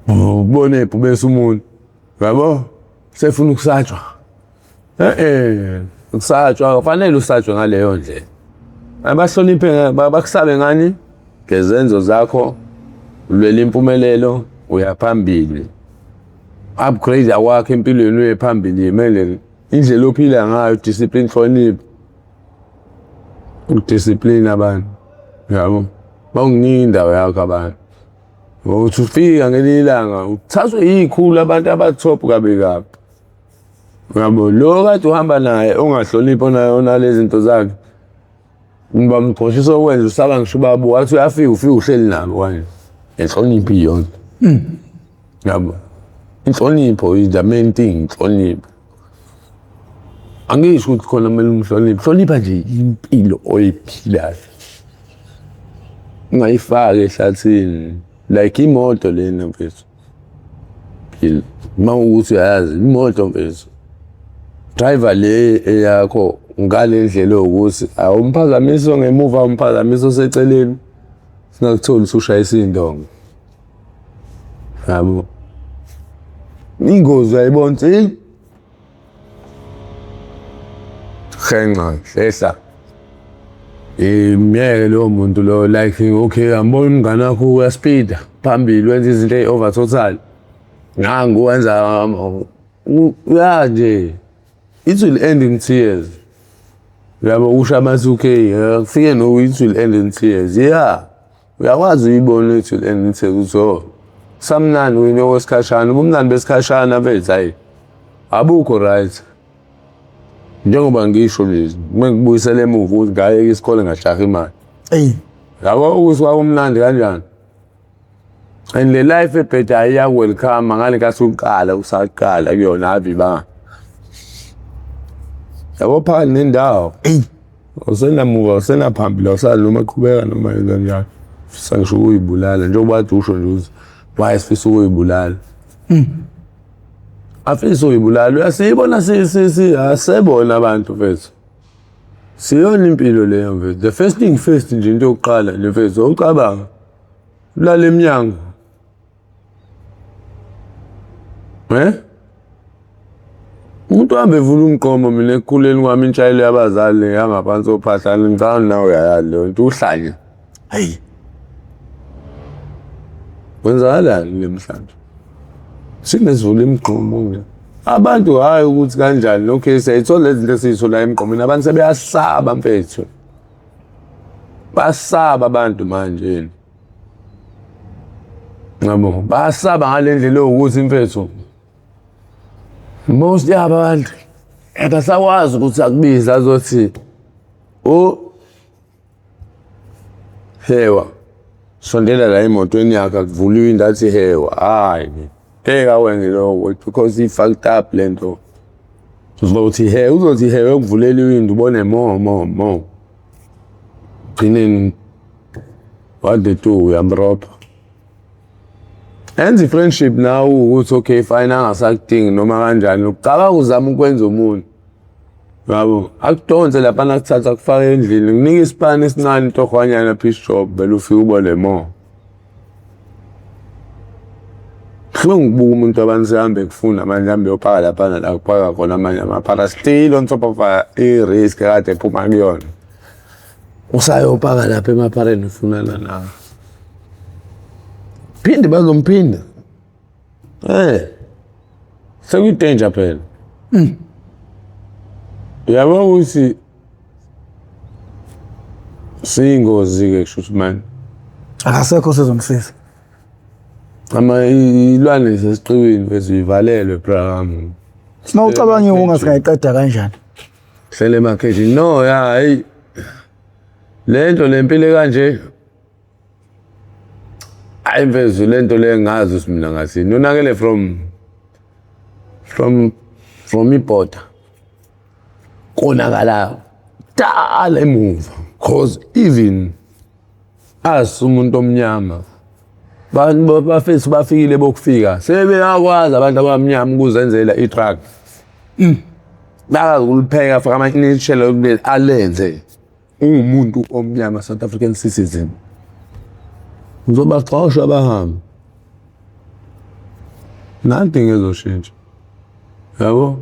ubone ibhubesi umuntu, yabo, sefuna ukusatshwa. Ukusatshwa kufanele usatshwe ngaleyo ndlela. Abahloniphe bakusabe ngani ngezenzo zakho, ulwela impumelelo, uya phambili, upgrade akwakho empilweni, uye phambili. Kumele indlela ophila ngayo, discipline, hlonipha, udiscipline abantu, yabo, bawukunika indawo yakho abantu. Uthi ufika ngelinye ilanga uthathwe yikhulu abantu abatop kabi kabi, yabo, lo kade uhamba naye ongahloniphi onalezi zinto zakhe, bamgxoshisa okwenza usaba ngisho ubaba wathi uyafika, ufika uhleli nabo kanje enhlonipho iyona, yabo. Inhlonipho is the main thing. Inhlonipho, angisho ukuthi khona kumele umhloniphe, hlonipha nje impilo oyiphilayo, ungayifaki ehlathini like imoto lena mfethu. Uma ukuthi uyayazi imoto mfethu, driver le eyakho ngale ndlela yokuthi awumphazamisi ongemuva, umphazamisi oseceleni, singakutholi usushayisa indonga, yabo. Ingozi uyayibona ukuthi henqa hlehla, imyeke lowo muntu lo. Like okay, ambona umngane wakho uyaspeeda phambili, wenza izinto eyi-over total, nangu wenza uya nje, it will end in tears, yabo. Usho ama-2K kufike no it will end in tears, yeah. Uyakwazi uyibona it will end in tears ukuthi oh, samnandi wena okwesikhashana, ubumnandi besikhashana mfethu, hayi, abukho right. Njengoba ngisho nje, uma ngikubuyisela emuva ukuthi ngayeka isikole ngajaha imali, yabo, ukuthi kwakumnandi kanjani. And le life ebhedayo iyaku-welcome ngale nkathi uqala, usaqala kuyona, ave ba yabo phakathi nendawo. Awusenamuva, awusenaphambili, awusazi noma qhubeka noma yenza njani. Fisa ngisho ukuyibulala, njengoba kade usho nje ukuthi why sifisa ukuyibulala. Afisa ukuyibulala, uyasibona asebona abantu mfethu. Siyona impilo leyo mfethu. The first thing first nje, into yokuqala nje mfethu, ucabanga ulala emnyango. Eh? Umuntu uhambe evula umgqomo. Mina ekukhuleni kwami intshayelo yabazali yangaphansi kophahla, ngicabanga nawe uyayazi leyo nto, uhlanya. Hayi. Kwenzakalani namhlanje? Sinesivula imigqomo nje. Abantu hhayi ukuthi kanjani, okay, siyayithola lezi zinto esiyithola emgqomeni, abantu sebeyasaba mfethu. Basaba abantu manje. Yabo, basaba ngale ndlela yokuthi mfethu most yabo abantu akasakwazi ukuthi akubize azothi o hewa. Sondela la emotweni yakhe, akuvuliwe into, athi hewa, hayi, ngeke awenze lokho because i-fucked up le nto. Uzothi he, uzothi he, ukuvulela iwindi, ubone more, more, more. Gcineni what they do, uyamrobha. Enza i-friendship nawe ukuthi okay fine, angasakudingi noma kanjani, ucabanga uzama ukwenza umuntu. Yabo, akudonse laphana, akuthatha, akufake endlini, kunika isipani esincane, tohwanyana, piece job, vele ufike ubone more. Buhlungu ukubuka umuntu abantu sehambe kufuna manje, hambe yopaka laphana la kupaka khona amanye amaphara, still on top of i-risk kade ephuma kuyona. Usayopaka lapha emaphareni ufunana nawe. Phinde bazomphinda. Sekuyi-danger phela. Uyabo ukuthi siyingozi-ke, kusho ukuthi manje. Akasekho sezomsiza. Ama ilwane zesiqiwini bese uyivalelwe, bra. Sima ucabanga iwunga singayiqeda kanjani? Hlele emakhejini. No, ya, hey. Le nto lempilo kanje. Hayi mfethu, le nto le ngazi ukuthi mina ngathini. Yonakele from ibhoda. Konakala dala emuva, cause even as umuntu omnyama, bantu bafethu bafikile bokufika, sebeyakwazi abantu abamnyama ukuzenzela i-drug. Bakwazi ukulipheka, faka ama-initial, alenze. Ungumuntu omnyama, South African citizen, uzobaxosha bahambe, nothing ezoshintsha, yabo.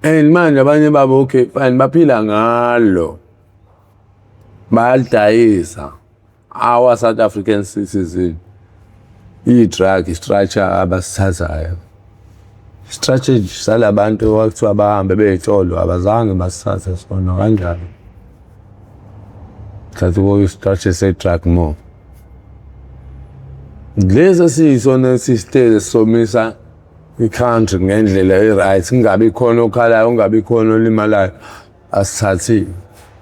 And manje abanye babo, okay fine, baphila ngalo, bayalidayisa. Our South African citizen, i-drug structure abasithathayo, strategy salabantu kwakuthiwa bahambe bey'tolo, abazange basithathe sona kanjalo. Thatha i-structure se-drug more, lesi esiyisona esisitele sisomisa i-country ngendlela e-right, kungabi khona okhalayo, kungabi khona olimalayo, asithathile.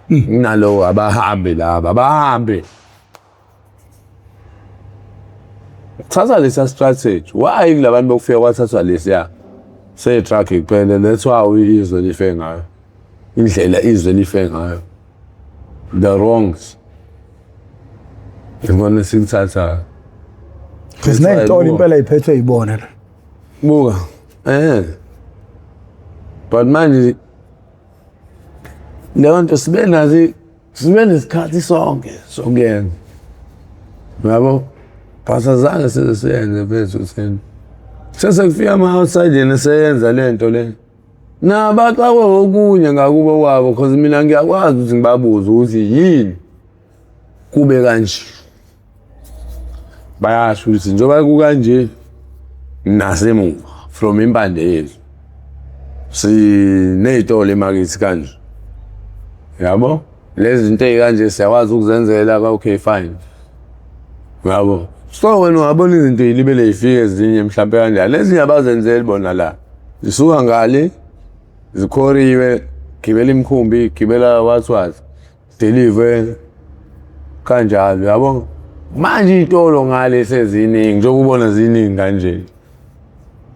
Kunaloko abahambe laba, abahambe. Thatha lesa strategy. Why kulabantu bokufika kwathathwa lesiya se-drug kuphela? That's why izwe life ngayo indlela izwe life ngayo, the wrongs ibona sikuthatha. Siney'tolo impela yiphethwe yibona la. Buka, but manje leyo nto sibe nazo, sibe nesikhathi sonke sokuyenza, yabo, but azange size siyenze mfethu. Thina sese kufika ama-outside, yena seyenza le nto le, nabaxakwe okunye ngakubo kwabo, because mina ngiyakwazi ukuthi ngibabuze ukuthi yini kube kanje. Bayasho ukuthi njengoba kukanje nasemuva from impande yethu siney'tolo emakithi kanje, yabo, lezi zinto ey'kanje siyakwazi ukuzenzela. Okay fine, yabo. So wena ungabona izinto y'libele y'fike ezinye mhlampe kanjani, ezinye abazenzeli bona la, zisuka ngale, zikhoriwe, gibela imikhumbi, gibela what what, deliver kanjalo, yabo. Manje iy'tolo ngale seziningi, njengoba ubona ziningi kanje,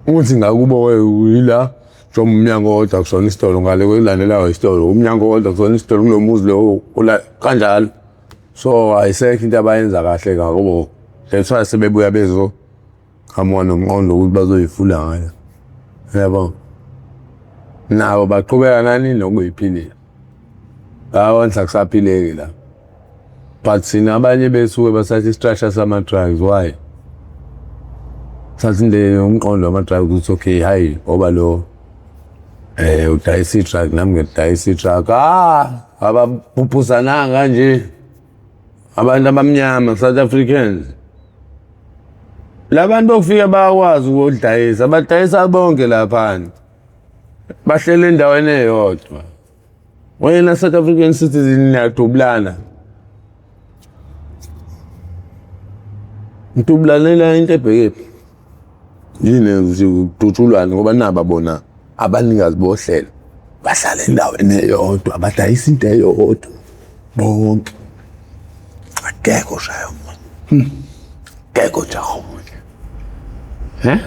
uthi ngakubo yila njengoba umnyango owodwa kusona isitolo, ngale kwekulandelayo isitolo, umnyango owodwa kusona isitolo, kulo muzi lo kanjalo. So ayisekho into abayenza kahle ngakubo. That's why sebebuya bezoqhamuka nomqondo ukuthi bazoyifula ngayo, yabo. Nabo baqhubeka nani nokuyiphilela, bayabona akusaphileki la. But thina abanye besuke basatha i-structure sama-drugs. Why thatha into umqondo wama-drugs ukuthi okay, hayi, ngoba lo udayisa i-drug, nami ngiyadayisa i-drug? Ah, ababhubhuzananga kanje abantu abamnyama, South Africans. Labantu bokufika bayakwazi ukudayisa, badayisa bonke laphana, bahlele endaweni eyodwa. Wena South African citizen niyadubulana, nitubulanela into ebhekephi yini ukuthi kudutshulwane, ngoba naba bona abanikazi bohlelo bahlala endaweni eyodwa, badayisa into eyodwa bonke, akekho oshaya omunye. Ngeke ujahe omunye. He?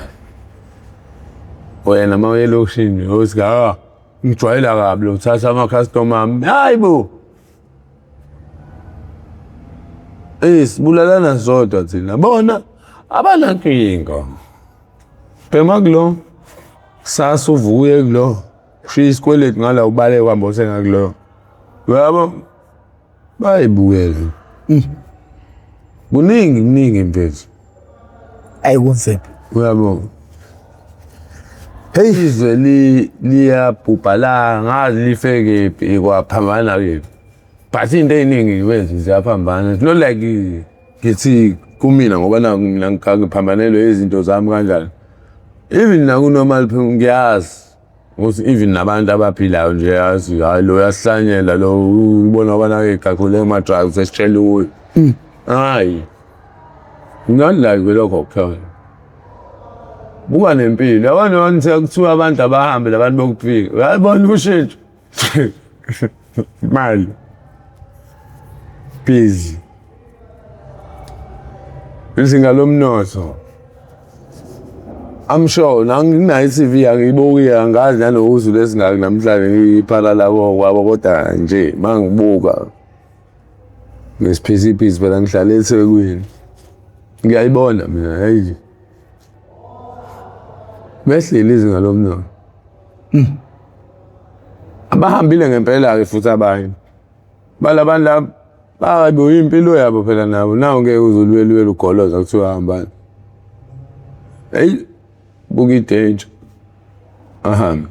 Wena uma uye elokishini uyothi ha ngijwayela kabi lo uthatha ama-customer ami. Hayi bo! Eh sibulalana sodwa thina. Bona abanankinga. Bhema kulo. Sasa uvuke kulo. Ushiya isikweletu ngala ubaleke uhambe uthenga kulo. Uyabo? Bayibukele. Kuningi kuningi mfethu. Ayi kunzima. Uyabo? Hey izwe li liyabhubha la ngazi life kephi kwaphambana kephi. But into ey'ningi wethu ziyaphambana. It's not like ngithi kumina ngoba naku mina ngiphambanelwe izinto zami kanjani. Even naku-normal people ngiyazi ukuthi even nabantu abaphilayo nje yazi hayi lo uyahlanyela lo ubona ngoba nake kakhulu ema-drugs esitshela kuyo. Hayi. Not like lokho kuphela. Buka nempilo. Yabona nje kuthiwa abantu abahambe labantu bokufika. Uyabona ushintsho. Mali. Busy. Izinga lomnotho. I'm sure nanginayo i-CV angiyibuki angazi nanokuthi lesingaki namhlanje ngiphala labo kwabo kodwa nje mangibuka ngesiphisiphisi phela ngihlale eThekwini. Ngiyayibona mina hey. Behlile izinga lomnotho. Abahambile ngempela-ke futhi abanye. Bala bantu laba babe impilo yabo phela nabo nawu ngeke uze ulwelwele ugoloza kuthiwa hambani. Hey buka i-danger. Ahambe.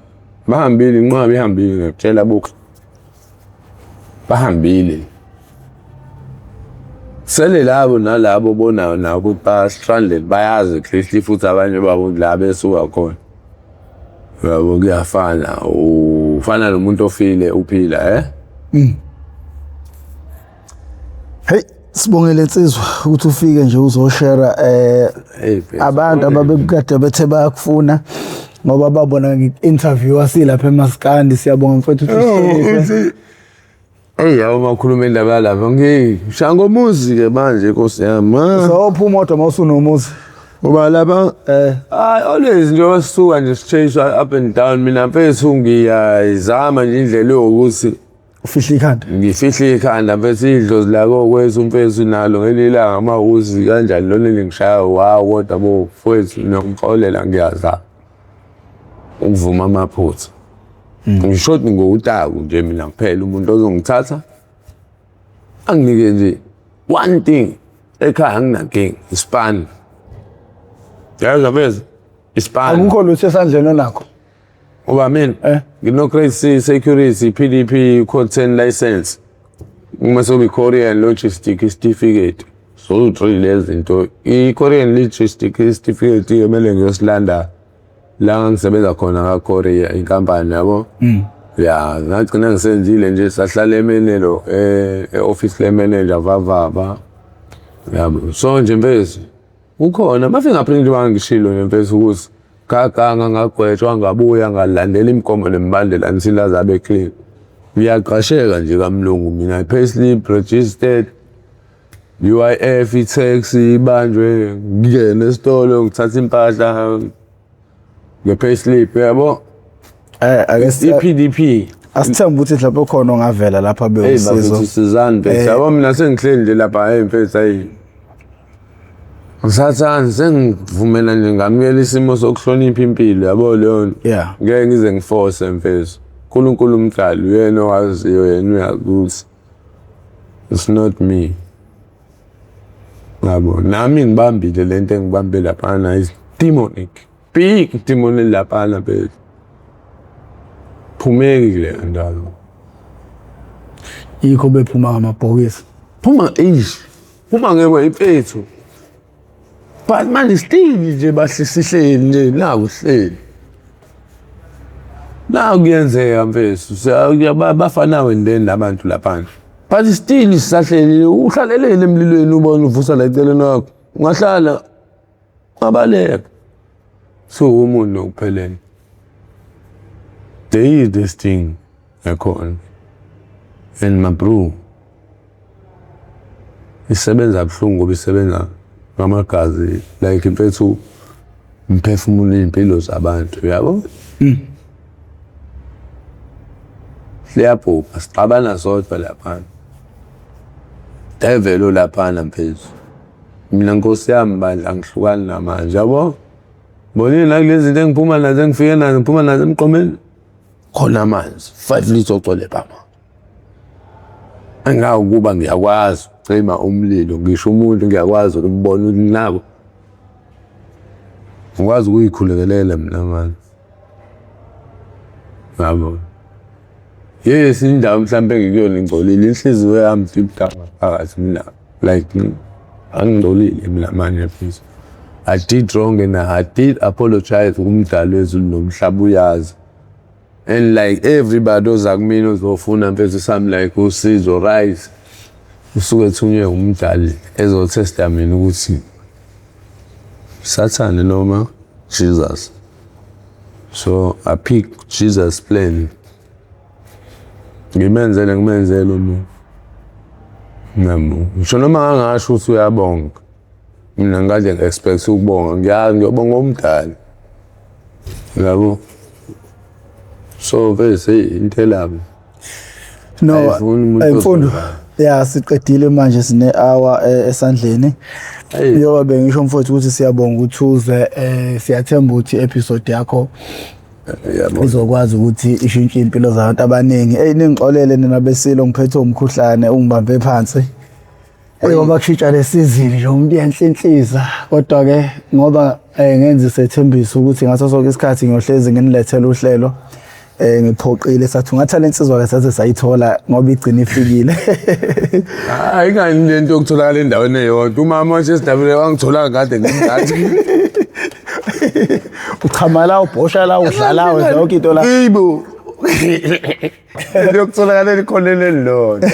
Bahambile inqwaba ihambile ngiyakutshela buka. Bahambile. Sele labo nalabo bonayo nabo ukuthi ba-stranded bayazi at least futhi abanye babo la besuka khona. Yabo kuyafana ufana nomuntu ofile uphila eh? Hey sibongele insizwa ukuthi ufike nje uzoshare Hey, mfethu. abantu ababekade bethe bayakufuna ngoba babona ngi-interview asilapha emaskandi. Siyabonga mfethu ukuthi usihloniphe. Eyi yawo makhuluma indaba yalapha ngishaya ngomuzi ke manje nkosi yami. Ah. Sophuma kodwa mawusunomuzi. Ngoba lapha hayi always njengoba sisuka nje si-chase up and down mina mfethu ngiyayizama nje indlela yokuthi Ufihla ikhanda. Ngifihle ikhanda mfethu idlozi lako kwethu mfethu nalo ngelinye ilanga amawuzi kanjani lona elingishaya wawo kodwa bo mfethu nokungixolela ngiyazama ukuvuma amaphutha. Ngishodi ngowutaku nje mina kuphela umuntu ozongithatha anginike nje one thing ekhaya anginankinga isipani. Yazi mfethu isipani. Akukho lutho esandleni onakho. Ngoba mina ngino grade C security PDP code 10 license. Uma sobe Korean logistic certificate. So three lezi zinto. I Korean logistic certificate kumele ngiyosilanda la ngisebenza khona ka Korea inkampani yabo. Ya, ngagcina ngisenzile nje sahlala emenelo e-office le manager vavava. Yabo. So nje mfethu kukhona ama-fingerprint bangishilo nje mfethu ukuthi gaganga ngagwetshwa ngabuya ngalandela imigomo nemibandela until aze abe clean. Ngiyaqasheka nje kamlungu mina payslip registered UIF i-tax ibanjwe ngingene esitolo ngithatha impahla nge-payslip yabo. Ake i-PDP asithembe ukuthi mhlawumbe ukhona ongavela lapha Hey bewusizo. bafethu sizani mfethu yabo mina sengihleli nje lapha hey mfethu ayi Ngisathanda sengivumela nje ngamukela isimo sokuhlonipha impilo yabo leyo nto. Yeah. Ngeke ngize ngiforce mfethu. uNkulunkulu umdali uyena owaziyo yena uyakuthi. It's not me. Yabo nami ngibambile lento engibambe laphana is demonic. Big demon laphana mfethu. Phumeki kule ndawo. Yikho bephuma ngamabhokisi. Phuma eish. Phuma ngeke imfethu. But manje still nje bahlisihleli nje naku sihleli. La kuyenzeka mfethu bafana wendeni labantu laphana. But still sisahleli uhlalelele emlilweni ubona uvusa la eceleni kwakho. Ungahlala ungabaleka. So umuntu okuphelele. There is this thing ekhona. And my bro. Isebenza buhlungu ngoba isebenza ngamagazi like mfethu mphefumulo iy'mpilo zabantu yabo. Liyabhubha sixabana sodwa laphana. Devil olaphana mfethu. Mina nkosi yami bandla angihlukani namanje yabo. Bonile nakulezi zinto engiphuma nazo engifike nazo ngiphuma nazo emqomeni. Khona amanzi 5 litre ogcwele phama. Angawukuba ngiyakwazi ukucima umlilo ngisho umuntu ngiyakwazi ukumbona ukuthi nako. Ngikwazi ukuyikhulekelela mina manje. Yabo. Yes, indawo mhlawumbe engikuyona ingcolile inhliziyo yami deep down ngaphakathi mina like angingcolile mina manje please. I did wrong and I did apologize kumdali wezulu nomhlaba uyazi. And like everybody oza kumina ozofuna mfethu sami like usizo right usuke ethunywe umdali ezothesta mina ukuthi Sathane noma Jesus. So I pick Jesus plan. Ngimenzele ngimenzele umuntu. Nami ngisho noma ngangasho ukuthi uyabonga. Mina ngikade ngi-expect ukubonga ngiyazi ngiyobonga umdali. Yabo. So bese into elabo. No, Ayifuni umuntu mfundo. ozodlala. Ya siqedile manje sine hour esandleni. Hey. Yoba bengisho mfowethu ukuthi siyabonga ukuthi uze siyathemba ukuthi episode yakho Yabo. izokwazi ukuthi ishintshe impilo zabantu abaningi. Hey ningixolele nina besilo ngiphethe umkhuhlane ungibambe phansi. Hey ngoba kushintsha lesizini nje umuntu uyanhlinhliza kodwa ke ngoba ngenza isethembiso ukuthi ngaso sonke isikhathi ngiyohlezi nginilethele uhlelo ngiphoqile sathi ungathala insizwa ke saze sayithola ngoba igcina ifikile. Hayi ingani lento yokutholakala endaweni eyodwa. Umama wasesidabule wangithola kade ngimngadi. Uchama la ubhosha la udlala wenza yonke into la. Yebo. Into yokutholakala elikhoneni elilodwa.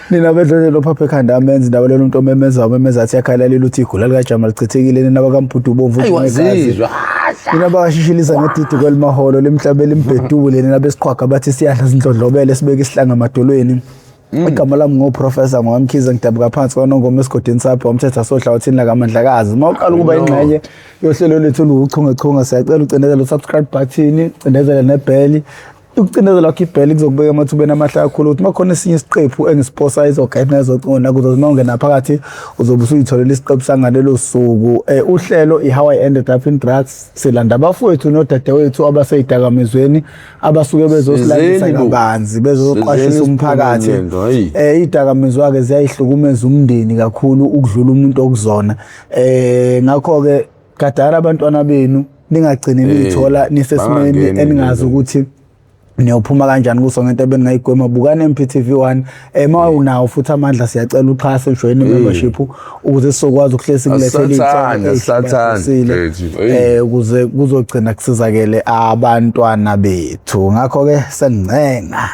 Nina bedlele lo phapha ekhanda amenza indaba lelo umuntu omemeza umemeza athi yakhalela ukuthi igula likajama lichithekile nina bakambhudu ubomvu Ayi wazizwa. Nina bakashishiliza ngedidi kwelimaholo lemhlaba elimbhedule nina besiqhwaga bathi siyadla sindlondlobele sibeke isihlanga emadolweni. Igama lami ngoprofessor ngowamkhize ngidabuka phansi kwanongoma esigodini sapho wamthetha sohla wathini lakamandlakazi. Uma uqala ukuba No. ingxenye yohlelo lwethu oluwuchungechunge siyacela ucindezele u-subscribe button, ucindezele nebheli. Ukucindezela kwakho ibheli kuzokubeka emathubeni amahle kakhulu ukuthi uma khona esinye isiqephu engisiphosa izogayina ezocingo nakuzo uma ungena phakathi uzobe usuyitholela isiqephu sangalelo suku. Uhlelo i-How I Ended Up in Drugs silanda abafowethu nodadewethu abaseyidakamizweni abasuke bezosilandisa Sizeni bo. kabanzi bezoqwashisa Sizeni umphakathi. siphume lento, hayi. Idakamizwa ke ziyayihlukumeza umndeni kakhulu ukudlula umuntu okuzona. Ngakho ke gadala abantwana benu ningagcini niyithola nisesimeni bangangeni eningazi nje. ukuthi niyophuma kanjani kuso ngento ebeningayigwema. Bukani MPTV 1 uma unawo futhi amandla siyacela uxhase ujoyine membership ukuze sizokwazi ukuhlezi sikulethele Asisathandi, iy'nhlelo asisathandi, ey'hlukahlukile, mfethu, hey. ukuze kuzogcina kusizakele abantwana bethu. Ngakho ke sengincenga.